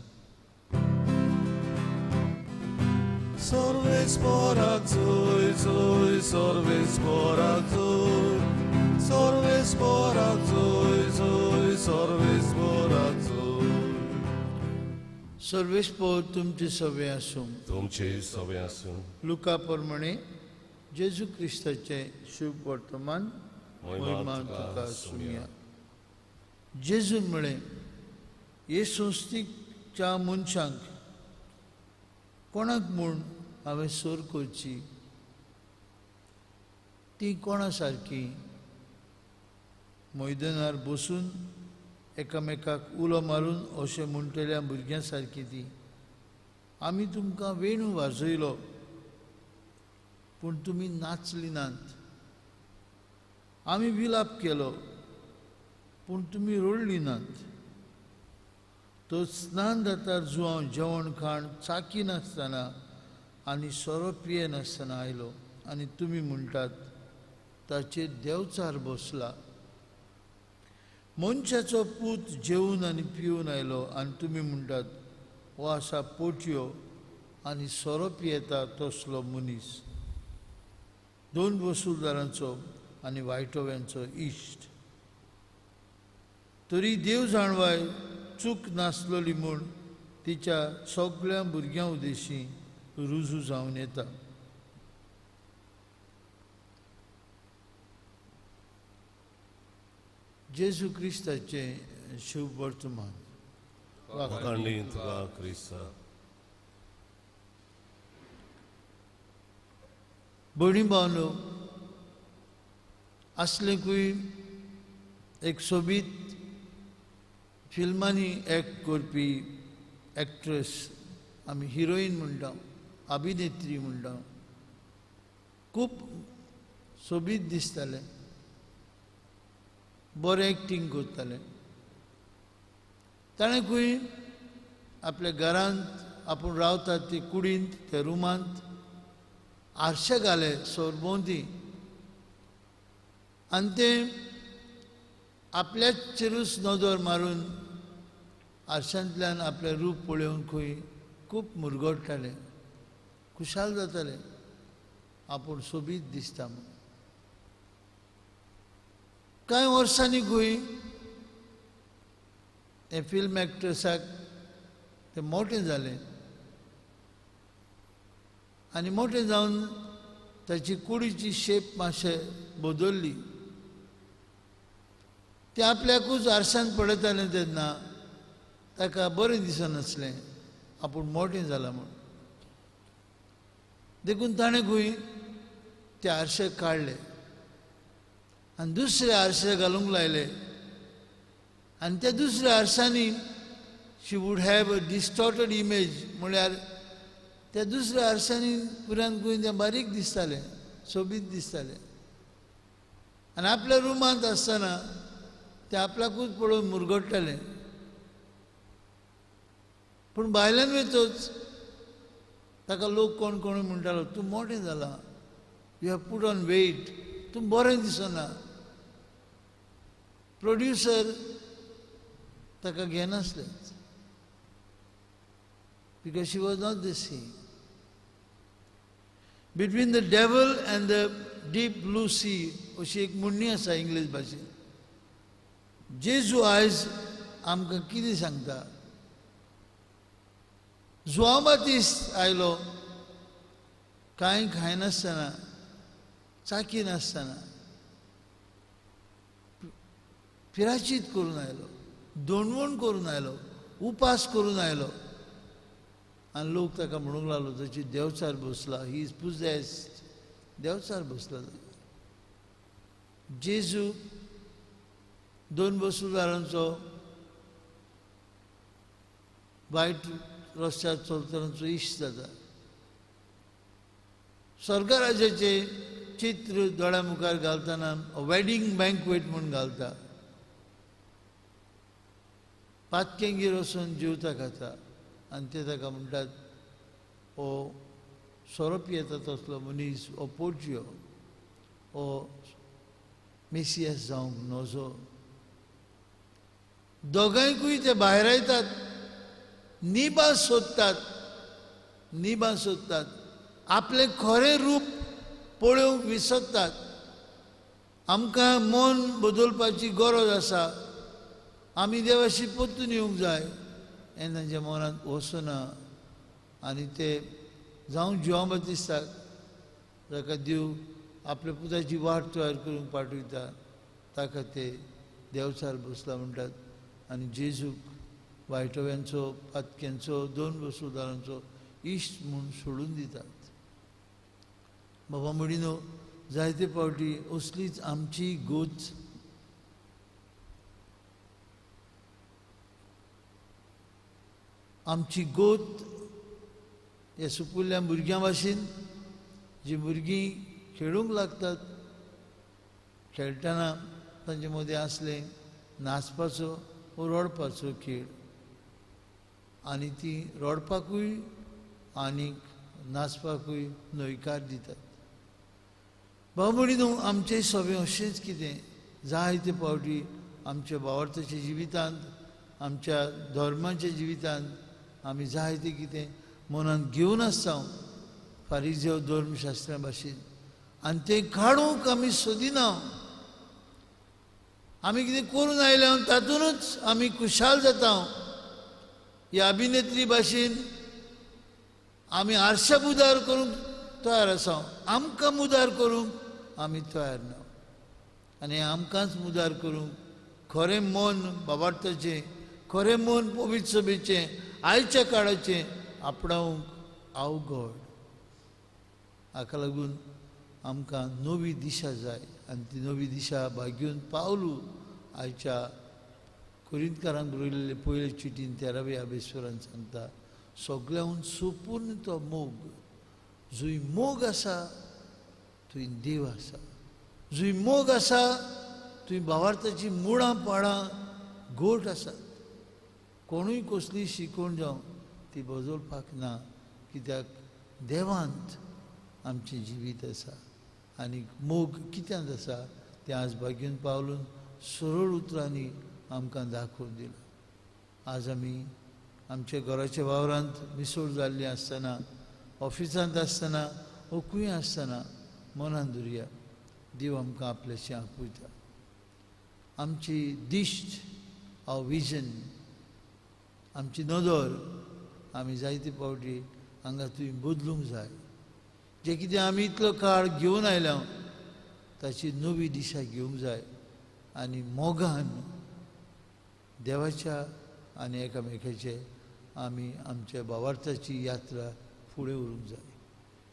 सर्वेस्पराक जोय जोय, सर्वेस्पराक जोय, सर्वेस्पराक जोय जोय, सर्वेस्पराक जोय. सर्वेस्पर तुमचे सवे आसूं. तुमचे सवे आसूं. लुका प्रमाणे जेजू क्रिस्ताचें शुभ वर्तमान. महिमा तुका सुमया. जेजून म्हळें, हे संस्थेच्या मनशांक कोणाक म्हूण हांवें सोर करची? ती कोणा सारकी? मैदानार बसून एकामेकाक उलो मारून अशें म्हणटल्या भुरग्यां सारकी ती. आमी तुमकां वेणू वाजयलो पूण तुमी नाचली नात. आमी विलाप केलो पूण तुमी रडली नात. तो स्नान जाता जुवांव जेवण खाण चाकी नासतना आनी सोरो पियेनासतना आयलो आनी तुमी म्हणटात ताचेर देवचार बसला. मनशाचो पूत जेवन आनी पिवन आयलो आनी तुमी म्हणटात हो आसा पोटयो आनी सोरो पियेता तसलो मनीस, दोन वसुलदारांचो आनी वायटोव्यांचो इश्ट. तरी देव जाणवाय चूक नासलोली म्हूण तिच्या सगळ्या भुरग्यां उदेशी रुजू जावन येता. जेजू क्रिस्ताचें शुभ वर्तमान. भयणी भावनो, आसलेकूय एक सोबीत फिल्मांनी एक्ट करपी एक्ट्रेस आमी हिरोईन म्हणटा, अभिनेत्री म्हणटा, खूब सोबीत दिसतालें, बरें एक्टींग करतालें. ताणें खंय आपल्या घरांत आपूण रावता ते कुडींत, त्या रुमांत आरशे घाले सरभोंवती आनी तें आपल्याचेरूच नदर मारून आरशांतल्यान आपलें रूप पळोवन खंय खूब मुरगडटालें, खुशाल जातालें, आपूण सोबीत दिसता म्हूण. कांय वर्सांनी खंय तें फिल्म एक्ट्रेसाक तें मोटें जालें आनी मोटें जावन ताची कुडीची शेप मातशें बदल्ली. तें आपल्याकूच आरशान पळयतालें तेन्ना ताका बरें दिसनासलें आपूण मोटें जालां म्हूण. देखून ताणें खंय ते आरशे काडले आनी दुसरे आरशे घालूंक लायले आनी त्या दुसऱ्या आरशांनी she would have a distorted image, म्हळ्यार त्या दुसऱ्या आरशांनी पुरान खंय तें बारीक दिसतालें, सोबीत दिसतालें. आनी आपल्या रुमांत आसतना तें आपल्याकूच पळोवन मुरगडटालें. पूण भायल्यान वयतच ताका लोक कोण कोण म्हणटालो, तूं मोटें जालां, you have put on weight, तूं बरें दिसना. प्रोड्युसर ताका घेनासले because she was not the same. Between the devil and the deep blue sea अशी एक म्हणणी आसा इंग्लीश भाशेन. जेजू आयज आमकां कितें सांगता? जुआंव बातिस्त आयलो कांय खायनासतना, चाकी नासतना, पिराचीत करून आयलो, दोणवण करून आयलो, उपास करून आयलो आनी लोक ताका म्हणूंक लागलो ताची देवचार बसला, he is possessed, देवचार बसला. जेजू दोन बसुदारांचो वायट रस्त्यार चलतल्यांचो इश्ट जाता. स्वर्गराजाचें चित्र दोळ्या मुखार घालतना वेडींग बँक्वेट म्हूण घालता. पातकेंगीर वचून जेवता खाता आनी ते ताका म्हणटात हो सोरो पियेता तसलो मनीस, हो पोर्जियो, हो मेसियास जावंक नजो. दोगांयकूय ते भायर येतात, निबां सोदतात, निबां सोदतात, आपलें खरें रूप पळोवंक विसरतात. आमकां मन बदलपाची गरज आसा, आमी देवाशी परतून येवंक जाय हें तांच्या मनांत वचना आनी ते जावं जुआंव बातिस्ताक जाका देव आपल्या पुताची वाट तयार करूंक पाठयता ताका ते देवचार बसला म्हणटात आनी जेजूक वायटव्यांचो, पातक्यांचो, दोन बसुदारांचो इश्ट म्हूण सोडून दितात. बाबा म्हणिनो जायते फावटी असलीच आमची गोत. आमची गोत ह्या सुपुल्ल्या भुरग्यां भाशेन जी भुरगीं खेळूंक लागतात, खेळटना तांचे मदें आसलें नाचपाचो वो रडपाचो खेळ आनी ती रडपाकूय आनी नाचपाकूय न्हयकार दितात. बाबा म्हणिनो आमचें सगळें अशेंच कितें जायते फावटी आमच्या भावार्थाच्या जिवितांत, आमच्या धर्माच्या जिवितांत आमी जायते कितें मनांत घेवन आसता फारिजेव धर्मशास्त्रा भाशेन आनी तें काडूंक आमी सोदिना. आमी कितें करून आयल्या तातूंतच आमी खुशाल जाता. ह्या अभिनेत्री भाशेन आमी आरशाक उदार करूंक तयार आसा, आमकां मुदार करूंक आमी तयार ना. आनी आमकांच मुदार करूंक खरें मन बाबार्थाचें, खरें मन पवित्र सभेचें, आयच्या काळाचें आपणावंक अवघड. हाका लागून आमकां नवी दिशा जाय आनी ती नवी दिशा भाग्यून पावलू आयच्या कोरिंतकारांक बरयल्ले पयले चिटीन 13व्या अभेश्वरान सांगता, सगळ्याहून सुपूर्ण तो मोग, जंय मोग आसा थंय देव आसा, जंय मोग आसा थंय भावार्थाची मुळां पाळां गोट आसात. कोणूय कसली शिकवण जावं ती बदलपाक ना, कित्याक देवांत आमचें जिवीत आसा आनी मोग कित्यांत आसा तें आज भाग्यून पावलून सरळ उतरांनी आमकां दाखोवन दिलां. आज आमी आमच्या घराच्या वावरांत मिसळ जाल्ली आसतना, ऑफिसांत आसतना वो खंय आसतना मनान धरुया देव आमकां आपल्याशी आपयता. आमची दिश्ट, our vision, आमची नदर आमी जायते फावटी हांगा थंय बदलूंक जाय. जें कितें आमी इतलो काळ घेवन आयल्या ताची नवी दिशा घेवंक जाय आनी मोगान देवाच्या आनी एकामेकाचे आमी आमच्या भावार्थाची यात्रा फुडें व्हरूंक जाय.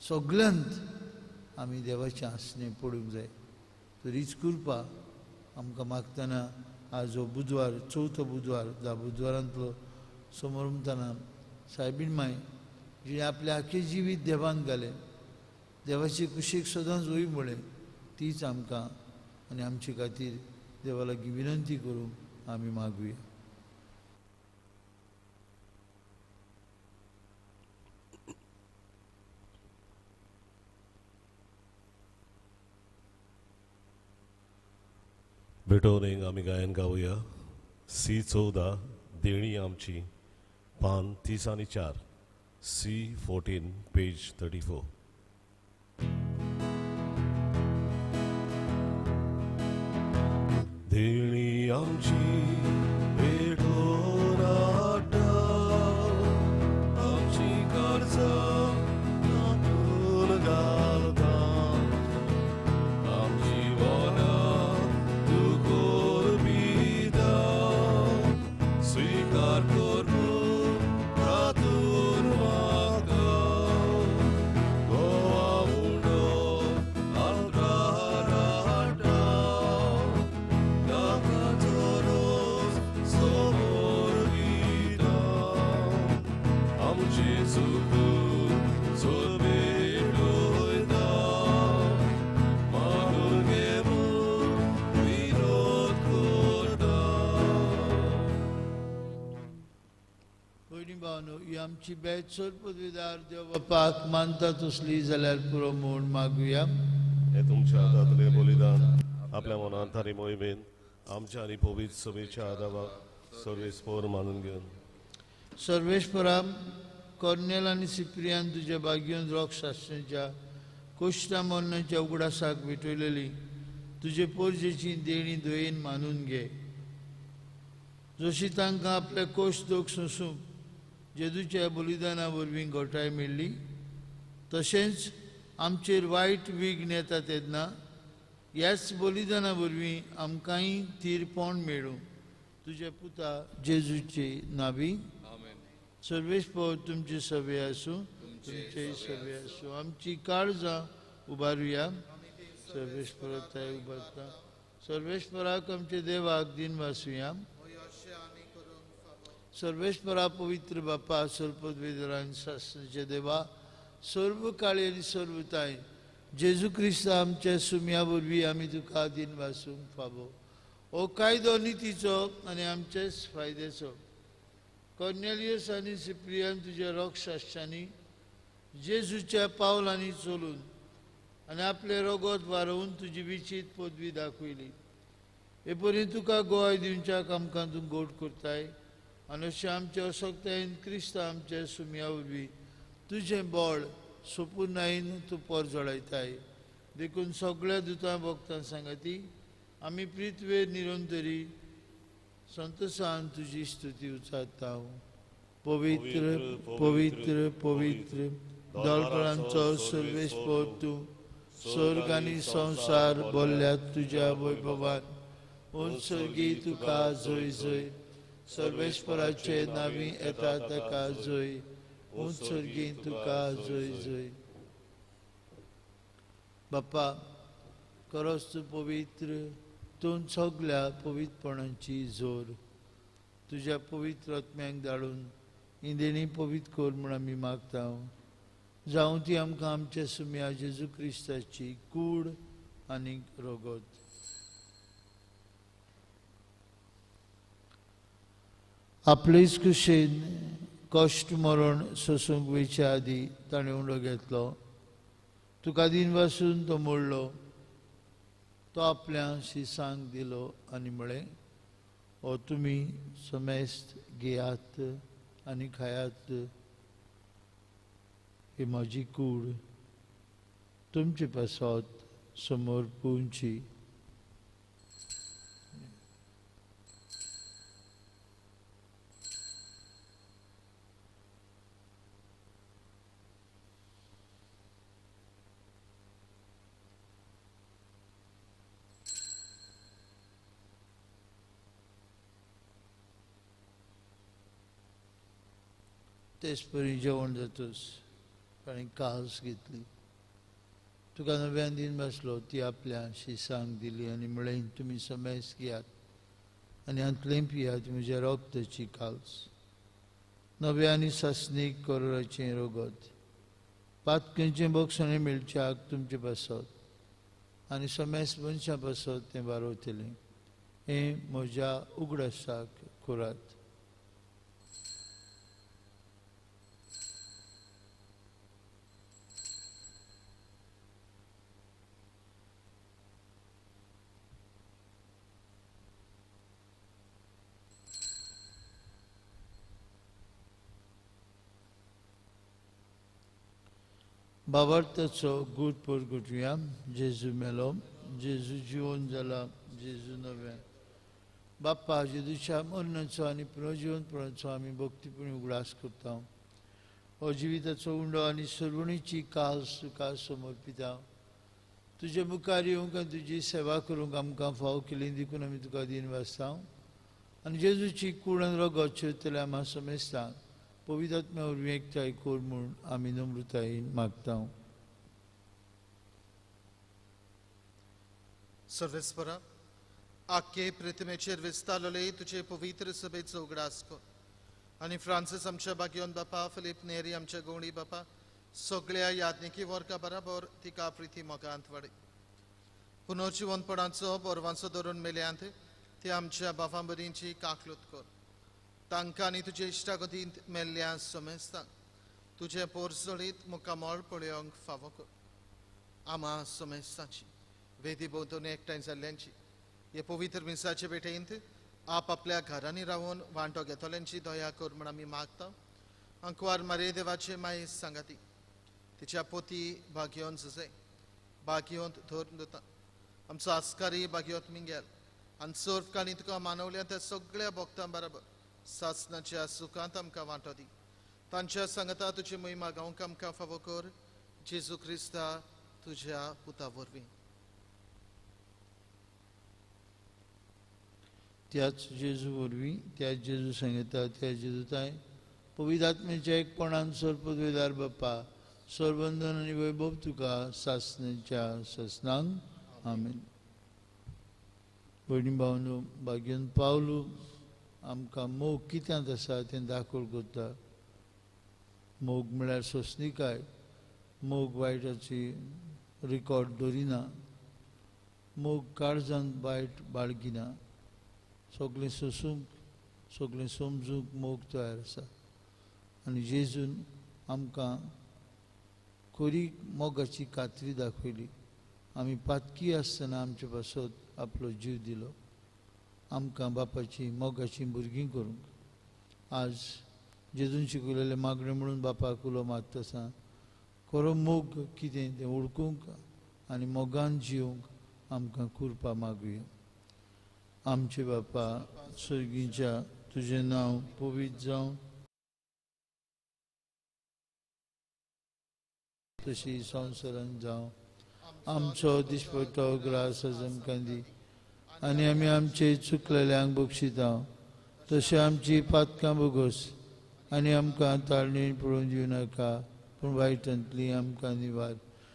सगल्यांत आमी देवाचें आसणें पडूंक जाय. तर हीच कृपा आमकां मागतना आज हो बुधवार, चवथो बुधवार, धा बुधवारांतलो समोर सायबीण माय जिणें आपलें आख्खें जिवीत देवान घालें, देवाचे कुशीक सदांच वय म्हळें, तीच आमकां आनी आमचे खातीर देवा लागीं विनंती करूंक आमी मागुया. भेटोवन एक आमी गायन गावया. सी 14 देणी आमची, पान 30 आनी 4, सी 14 पेज 34. देणी आमची पेटोवन हाडटा आमची गरजां तातूंत घालता आमची वनां तूं करपिता स्विकार करून तातूंत म्हाका गोवा उंडो आल्तार हाडटा ताका रोज समोर दिता आमची चुकू चोरपेटोयता मागून घे म्हूण विनोद करता. भयणी भावनो, ही आमची बेत सोरपदवीदार देव बापाक मानता तसली जाल्यार पुरो म्हूण मागुया. हे तुमच्या हातांतलें बलिदान आपल्या मनांत आनी मोहिमेन आमच्या आनी पवित्र सभेच्या आदावाक सर्वेस्पोर मानून घेवन सर्वेस्परा, कॉर्नेल आनी सिप्रियान तुज्या बागयोन रोग शास्त्राच्या कोश्टा मरणाच्या उगडासाक भेटयलेली तुजे पोरजेची देणी दयेन मानून घे. जशी तांकां आपले कोश दोख सोंसूंक जेजूच्या बलिदाना वरवीं घटाय मेळ्ळी, तशेंच आमचेर वायट विघ्न येता तेन्ना ह्याच बलिदाना वरवीं आमकांय थीरपण मेळूं. तुज्या पुता जेजूचे नावी. सर्वेस्पर तुमचे सवे आसूं, तुमचे सवे आसूं. आमची काळजां उबारुया. सर्वेस्पराक उबारता. सर्वेस्पराक आमच्या देवाक दिन वासुया. सर्वेस्परा पवित्र बापा, सर्पदवेदरान शास्त्राचे देवा, सर्व काळी आनी सर्वताय जेजू क्रिस्त आमच्या सुम्या वरवीं आमी तुका दिन वासूंक फावो. हो कायदो नितीचो आनी आमचेच फायद्याचो. कॉर्नेलियस आनी सिप्रियान तुज्या रोगशास्त्रांनी जेजूच्या पावलांनी चलून आनी आपलें रोगोत वारोवन तुजी विचीत पदवी दाखयली. हे परी तुका गोवाय दिवच्याक आमकां तूं गोड करताय आनी अशें आमच्या असक्तायेन क्रिस्त आमच्या सुम्या वरवीं तुजें बळ सोपुर्णायेन तूं परजळायताय. देखून सगळ्या दुतां भक्तां सांगाती आमी पृथ्वेर निरंतरी संतोषान तुजी स्तुती उचारता. पवित्र पवित्र पवित्र दळपणांचो सर्वेस्पर तूं, स्वर्ग आनी संवसार भरल्यात तुज्या वैभवान. उत्सर्गी तुका जय जय. सर्वेस्पराचे नावी येता ताका जय. उत्सर्गी तुका जय जय. बाप्पा, खरोच तूं पवित्र, तूं सगल्या पवित्रपणाची जोर. तुज्या पवित्र आत्म्याक धाडून ही देणी पवित्र कर म्हूण आमी मागता. जावं ती आमकां आमच्या सुम्या जेजू क्रिस्ताची कूड आनी रगत. आपलेच कुशेन कश्ट मरण सोसूंक वयचे आदीं ताणें उंडो घेतलो. तुका दिन वासून तो मोडलो. तो आपल्या शिसांक दिलो आनी म्हळें, हो तुमी समेस्त घेयात आनी खायात. ही म्हजी कूड तुमचे पासत समोर पुवची. तेच परी जेवण जातूच ताणें कास घेतली. तुका नव्यान दिन बसलो. ती आपल्या शिसांक दिली आनी म्हळें, तुमी समेस्त घेयात आनी हांतलें पियात म्हज्या रगताची काल्स, नव्या आनी सासणीक करोराचें रगत. पातकेंचें बक्षणें मेळच्याक तुमचे पासत आनी समेस्त मनशां पासत तें बारवतलें. हें म्हज्या उगडासाक करात. बाबार्थाचो गूट परगटुया. जेजू मेलो, जेजू जिवन जाला, जेजू नव्यान बाप्पा जेजूच्या मरणाचो आनी पुनर्जिवनपणाचो आमी भक्तीपणी उगडास करता. हो जिविताचो उंडो आनी सर्वणीची कास तुका समर्पिता. तुजे मुखार येवंक आनी तुजी सेवा करूंक आमकां फाव केली देखून आमी तुका दीन वाचता. आनी जेजूची कूड आनी रगत चिरतल्या आमा समेस्तांक पवित्र आत्म्या वरवीं एकठांय कर म्हूण आमी नम्रतायेन मागता. सर्वेस्परा आख्खे प्रतिमेचेर विस्तारलेले तुजे पवित्र सभेचो उगडास कर आनी फ्रांसीस आमच्या बागियोन बापा, फिलीप नेरी आमच्या गवणी बापा, सगळ्या याज्ञिकी वर्गा बराबर तिका प्रिती मोगांत वाडय. पुनर्जिवनपणाचो बोरवांचो धरून मेल्यांत ते आमच्या बापां बरींची काकलूत कर. तांकां आनी तुजे इश्टागतींत मेल्ल्या समेस्तांक तुजें पोरजळीत मुखामळ पळोवंक फावो कर. आमा समेस्तांची वेदी भोंवतणी एकठांय जाल्ल्यांची हे पवित्र मिसाचे भेटेंत आप आपल्या घरांनी रावन वांटो घेतल्यांची दया कर म्हूण आमी मागता. अंकवार मारे देवाचे माये सांगाती तिच्या पोती भाग्योन जुजे भाग्योंत धरून दिता आमचो आस्कारी भाग्योत मिंगेल आनी सर्व काणी तुका मानवल्या त्या सगळ्या भक्तां बराबर सासनाच्या सुखांत आमकां वांटो दी. तांच्या सांगता तुजी महिमा गावंक आमकां फावो कर जेजू क्रिस्ता तुज्या पुता वरवीं. त्याच जेजू वरवीं, त्याच जेजू सांगता, त्याच जेजू ताय पवित्र आत्म्याच्या एकपणान सर्वपदवेदार बाप्पा सर्वंदन आनी वैभव तुका सासनाच्या सासनांक. आमेन. भयणी भावनो, भाग्यन पावलू आमकां मोग कित्यांत आसा तें दाखोवल करता. मोग म्हळ्यार सोंसणीकाय. मोग वायटाची रिकॉर्ड दवरिना. मोग काळजान वायट बाळगिना. सगळें सोसूंक, सगळें समजूंक मोग तयार आसा. आनी जेजून आमकां खरी मोगाची खात्री दाखयली. आमी पातकी आसतना आमचे पासत आपलो जीव दिलो आमकां बापाची मोगाची भुरगीं करूंक. आज जेजून शिकयलेलें मागणें म्हणून बापाक उलो मारता आसा. खरो मोग कितें तें वळखूंक आनी मोगान जिवंक आमकां कृपा मागुया. आमचे बापा सर्गीच्या, तुजें नांव पवित्र जावं, तशी संवसारांत जावं. आमचो दिसपट्टो ग्रास आज आमकां दी आनी आमी आमचे चुकलेल्यांक बक्षिता तशें आमची पातकां बोगस आनी आमकां ताळणी पळोवन दिवं नाका, पूण वायटांतली आमकां निवार.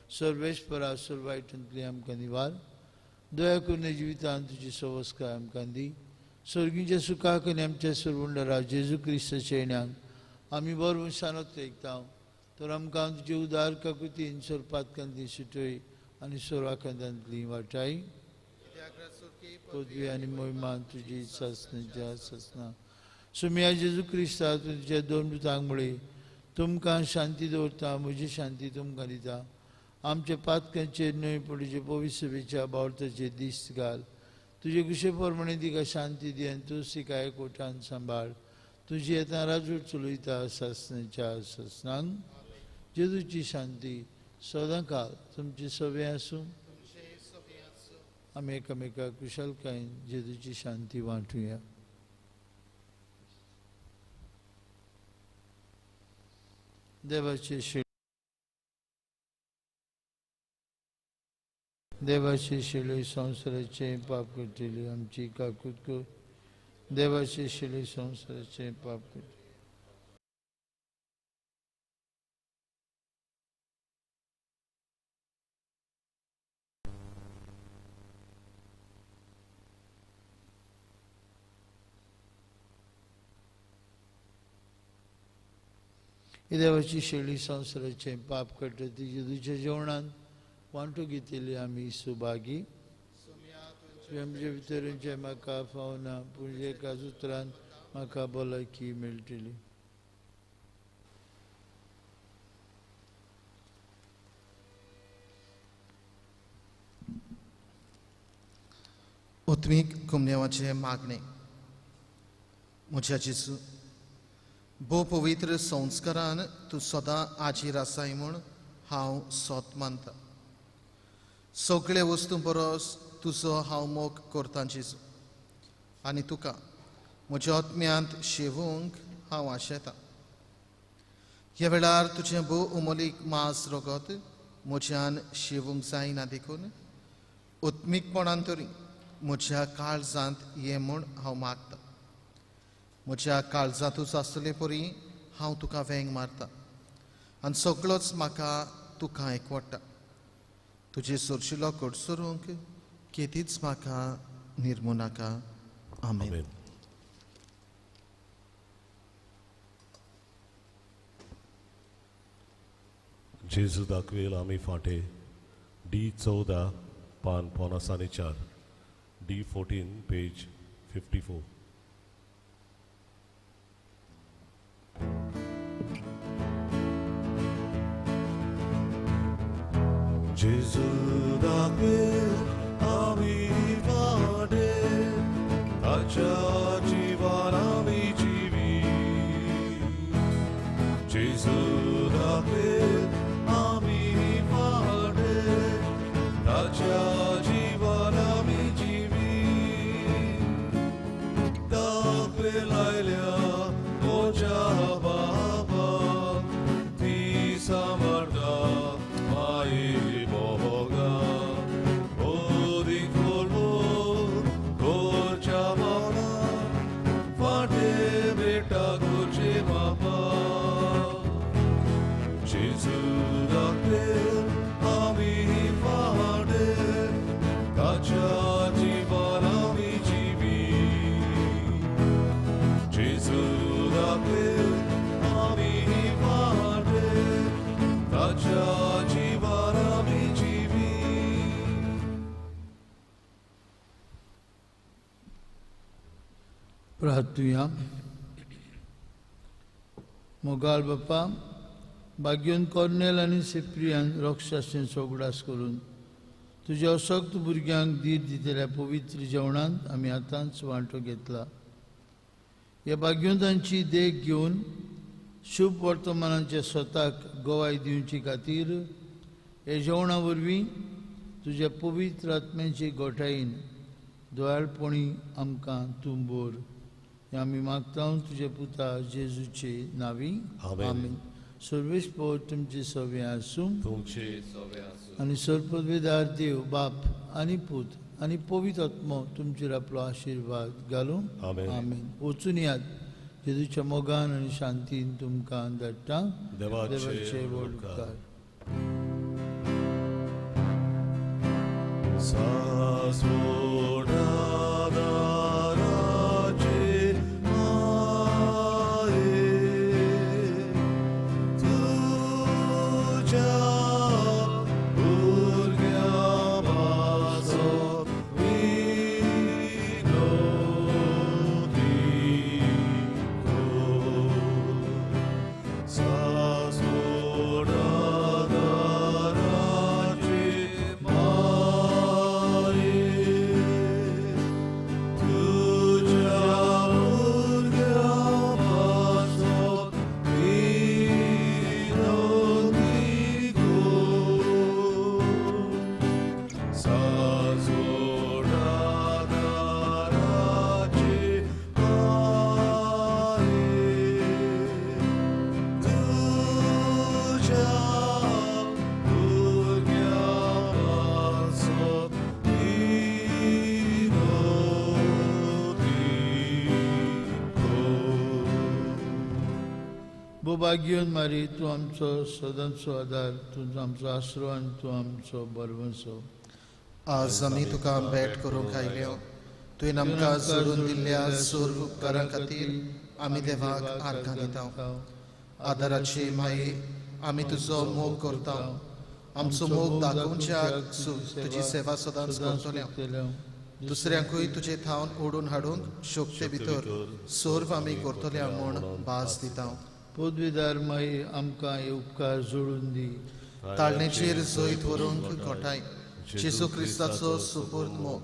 सर्वेस्परा सर्व वायटांतली आमकां निवार. दया करून जिवितांत तुजी सवस्काय आमकां दी. सर्गीच्या सुखाक आनी आमच्या सर्वंडरा जेजू क्रिस्ताच्या येण्याक आमी बरो मनशानूच ऐकता. तर आमकां तुजे उदार काकुतीन सर्व पातकांतली सुटय आनी सर्वाकांतांतली वाटाय. पदवी आनी महिमा तुजी सासनाच्या सासना. सुमिया जेजू क्रिस्ता तुज्या दोन दुतांक मुळे तुमकां शांती दवरता, म्हजी शांती तुमकां दिता. आमच्या पातकांचेर न्हय पूण तुजे पवित्र सभेच्या बावळताचेर दीस घाल. तुजे कुशे प्रमाणे तिका शांती दी आनी तूं तिका एकवटान सांबाळ. तुजी येता राजवट चलयता सासनाच्या सासनांक. जेजूची शांती सदां काल तुमची सवे आसूं. आमी एकामेका कुशलकायेन जेजूची शांती वांटुया. देवाचे देवाचे शिले संवसाराचे पाप करतली आमची काकूत कर. देवाचे शिले संवसाराचे पाप करतली. देवाची शेळी संवसाराचे पाप करता तिजे तुज्या जेवणान वांटो घेतली आमी सुभागी. आमचे भितर जें म्हाका फावना पूण एका उतरान म्हाका भलायकी मेळटली. उतमीक कुमनेवाचें मागणें. म्हज्या जेजू, भोव पवित्र संस्कारान तूं सदां आजीर आसाय म्हूण हांव सोत मानता. सगळे वस्तू परस तुजो हांव मोग करता जेजू. आनी तुका म्हज्या आत्म्यांत शेवूंक हांव आशेतां. ह्या वेळार तुजें भोव उमोलीक मांस रगत म्हज्यान शेवूंक जायना देखून उत्मीकपणान तरी म्हज्या काळजांत ये म्हूण हांव मागतां. म्हज्या काळजांतूच आसले परी हांव तुका वेंग मारता आनी सगळोच म्हाका तुका एकवटा. तुजे सोरशिलो कडसरूंक केदीच म्हाका निर्मू नाका. आमेन. जेजू दाखवेल आमी फांटे डी 14 पान 54, डी 14 पेज 54. जेजू दाखवेल आमी फांटे ताच्या जिवान आमी जिवी. जेजू दाखवेल आमी फांटे ताच्या जिवान आमी जिवी. दाखवेल आयल्या म्हज्या बाबा ती सांबाळटा माये मोगा. ओदी कोलमो कोरच्या मना फाटे बेटा कोरचे बाबा. जेजू दाखवेल आमी फाटे ताच्या जिवान आमी जिवी. जेजू दाखवेल आमी फाटे ताच्या जिवान आमी जिवी. प्रार्थुया. मोगाळ बापा, भाग्योन कॉर्नेल आनी सिप्रियान रोक्षाशेंचो उगडास करून तुज्या असक्त भुरग्यांक धीर दितल्या पवित्र जेवणांत आमी आतांच वांटो घेतला. ह्या भाग्योंतांची देख घेवन शुभ वर्तमानाच्या स्वताक गवाय दिवचे खातीर ह्या जेवणा वरवीं तुज्या पवित्र आत्म्याचे गोठायेन दयाळपणी आमकां तूं बोर. हें आमी मागता तुज्या पुता जेजूचे नांवी. आमेन. सर्वेस्पोर तुमचे सवे आसूं तुमचे सवे आसूं आनी सर्वपदवीदार देव बाप आनी पूत आनी पवित्र आत्मो तुमचेर आपलो आशिर्वाद घालूं. आमेन. वचून यात जेजूच्या मोगान आनी शांतीन तुमकां धाडटा. देवाचे व्हड उपकार. भाग्योन मारी, तूं आमचो सदांचो आदार, तूं आमचो आसरो आनी तूं आमचो बरवंसो. आज आमी तुका भेट करूंक आयल्यो. तुवें आमकां जोडून दिल्ल्या सर्व उपकारां खातीर आमी देवाक आर्गां दिता. आदाराची माई, आमी तुजो मोग करता. आमचो मोग दाखोवच्याक तुजी सेवा सदांच करतले. दुसऱ्यांकूय तुजे थावन ओडून हाडूंक शक्ते भितर सर्व आमी करतले म्हूण भास दिता. पदवीदार माई, आमकां हे उपकार जोडून दी. ताळणेचेर जैत व्हरूंक घोटाय जेजू क्रिस्ताचो सुपूर्द मोग,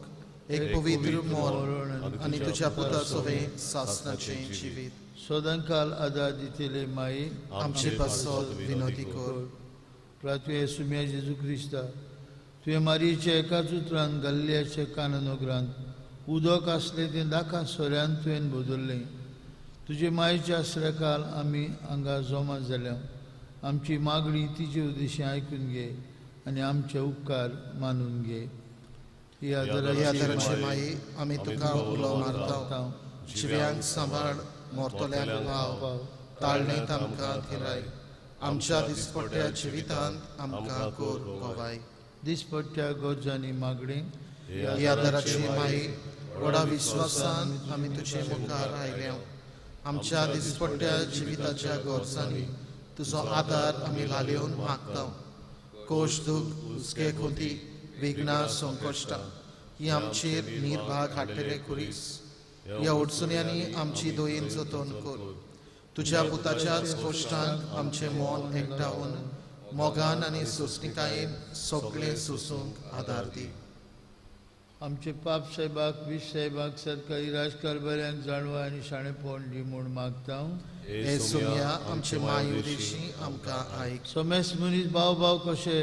एक पवित्र मरण आनी तुज्या पुताचो हें सासणाचें जिवीत सदांकाल आदार दितले माई, आमचे पासत विनोदी कर. प्रार्थुया सुम्या जेजू क्रिस्ता, तुवें मारयेच्या एकाच उतरान गल्लियाच्या काननोग्रांत उदक आसलें तें दाका सोऱ्यान तुवें बदल्लें. तुजे मायेच्या आसऱ्याकाल आमी हांगा जमा जाल्या. आमची मागणी तिजे उद्देशी आयकून घे आनी आमचे उपकार मानून घे. ह्या आदराची माई आमी तुका उलो मारता. जिव्यांक सांबाळ, मोरतल्यांक पाव, ताळणेंत आमकां थिराय. आमच्या दिसपट्ट्या जिवितांत आमकां कोर गवाय. दिसपट्ट्या गरजांनी मागणी. ह्या आदराची माई व्हडा विस्वासान आमी तुजे मुखार आयल्या. आमच्या दिसपट्ट्या जिविताच्या गरजांनी तुजो आदार आमी लालेवन मागता. कोश दूख, हुस्के खोती, विघ्नां, संकश्टां ही आमचेर निर्भाग हाडटले खुरीस. ह्या अडचण्यांनी आमची दोयेन जतन कर. तुज्या पुताच्याच कोश्टांक आमचें मन एकठावन मोगान आनी सोंसणिकायेन सगळें सोसूंक आदार दी. आमचे पाप साहेबाक, वीस साहेबाक, सरकारी राजकारभाऱ्यांक जाणवा आनी शाणेपण दी म्हूण मागता. हे सोम्या आमचे माय उदेशी आमकां आयक. सोमेस मनीस भाव भाव कशे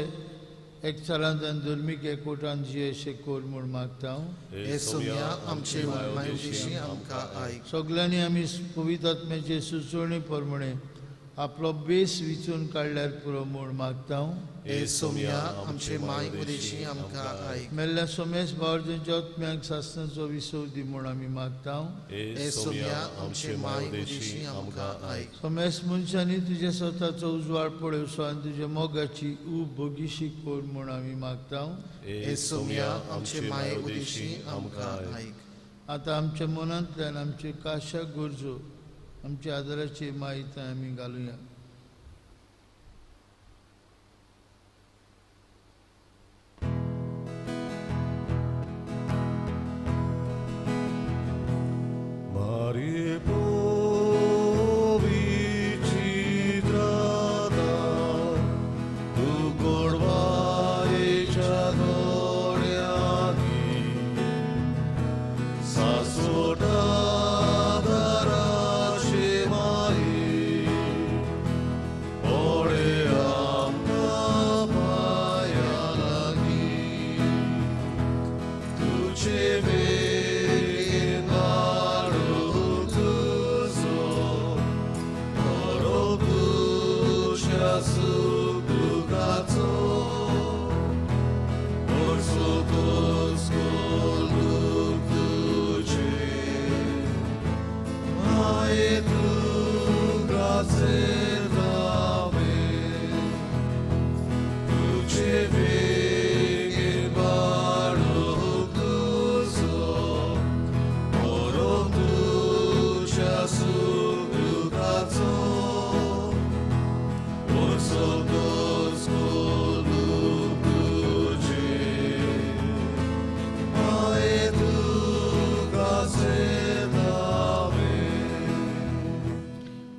एकचारांत आनी धर्मीक एकवटान जियेशे कर म्हूण मागता. हे सोम्या आमचे माय उदेशी आमकां आयक. सगल्यांनी आमी पवित्र आत्म्याचे सुचोवणे प्रमाणे आपलो बेस विचून काडल्यार पुरो म्हूण मागता. हे सोम्या आमचे माय उदेशी आमकां आयक. मेल्ल्या सोमेस भावार्थ्यांच्या आत्म्यांक सासणाचो विसव दी म्हूण आमी मागता. हे सोम्या आमचे माय उदेशी आमकां आयक. सोमेस मनशांनी तुज्या स्वताचो उजवाड पळोवचो आनी तुज्या मोगाची ऊब भोगीशी कर म्हूण आमी मागता. हे सोम्या आमचे माय उदेशी आमकां आयक. आतां आमच्या मनांतल्यान आमचे काशा गरजो आमच्या आदाराची माहिती आमी घालुया. मारिये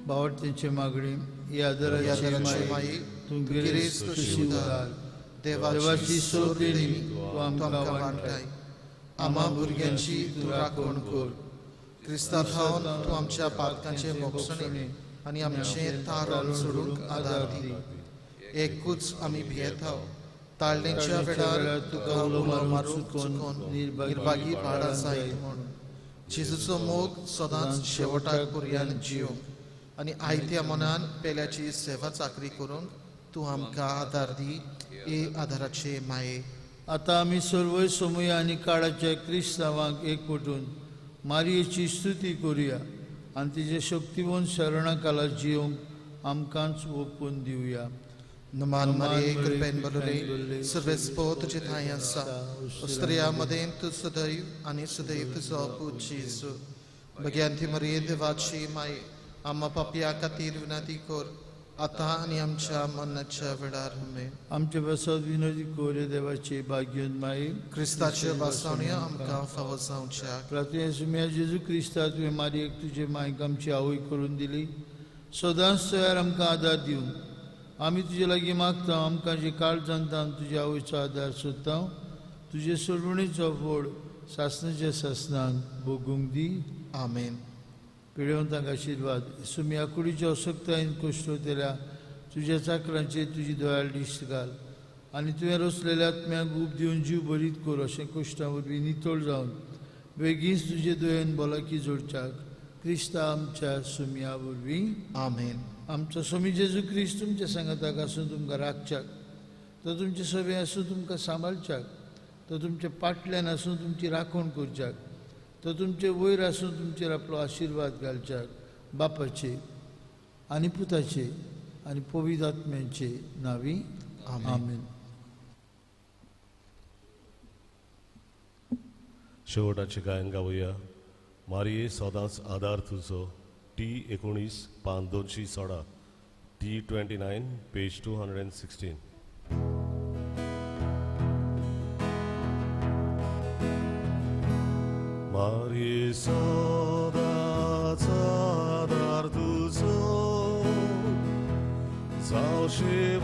भावार्थ्यांची मागणी. ह्या आदराची माई तूं गिरेस्त उदार, देवाची सोदणी तूं आमकां वांटाय. आमा भुरग्यांची तूं राखण कर. क्रिस्ता थावन तूं आमच्या पातकांचे मोक्षणे आनी आमचें तारण सोडूंक आदार दी. एकूच आमी भियेता ताळणेच्या वेळार तुका उलो मारूंक चुकोन निर्भागी पाडा जायत म्हूण. जेजूचो मोग सदांच शेवटाक पर्यान जिवंक आनी आयत्या मनान पेल्याची सेवा चाकरी करूंक तूं आमकां आदार दी. ए आदाराचे माये. आतां आमी सर्वय सोमुया आनी काळाच्या क्रिस्तांवांक एकवटून मारयेची स्तुती करुया आनी तिजे शक्तिवंत शरणाकाला जिवंक आमकांच ओपून दिवया. नमान मारये कृपेन भरले, सर्वेस्पो तुजे ठांय आसा. स्त्रियां मदें तूं सदैव आनी सदैव तुजो पूत जेजू. भग्यांती मरये देवाची माये आम्हा पापया खातीर विनंती कर आतां आनी आमच्या मरणाच्या वेळार. आमेन. आमचे पासत विनोदी कर देवाचे भाग्यन माई. क्रिस्ताचे भासावण्यो आमकां फावो जावच्या. प्रार्थना सुम्या जेजू क्रिस्ता तुवें मारयेक तुजे मायक आमची आवय करून दिली. सदांच तयार आमकां आदार दिवंक आमी तुजे लागीं मागता. आमकां जे काळ जाणता तुज्या आवयचो आदार सोदता. तुजे सोडवणेचो फोड सासणाच्या सासणाक भोगूंक दी. आमेन. पिळेवंतांक आशिर्वाद. सुम्या कुडीच्या अशक्तायेन कश्ट केल्या तुज्या चाकरांचेर तुजी दयाळ दिश्ट घाल आनी तुवें रचलेल्या आत्म्याक ऊब दिवन जीव भरीत कर. अशें कश्टां वरवीं नितळ जावन बेगीनच तुजे दयेन भलायकी जोडच्याक क्रिस्ता आमच्या सुमया वरवीं. आमेन. आमचो स्वामी जेजू क्रिस्त तुमच्या सांगाताक आसून तुमकां राखच्याक, तो तुमचे सभे आसून तुमकां सांबाळच्याक, तो तुमच्या पाटल्यान आसून तुमची राखण करच्याक, तो तुमचे वयर आसून तुमचेर आपलो आशिर्वाद घालच्याक. बापाचे आनी पुताचे आनी पवित्र आत्म्याचे नांवी आमेन. शेवटाचें गायन गावया. मारये सदांच आदार तुजो. टी 19 पान 216, T 29 page 216. मारये सदांच आदार तुजो, जावशे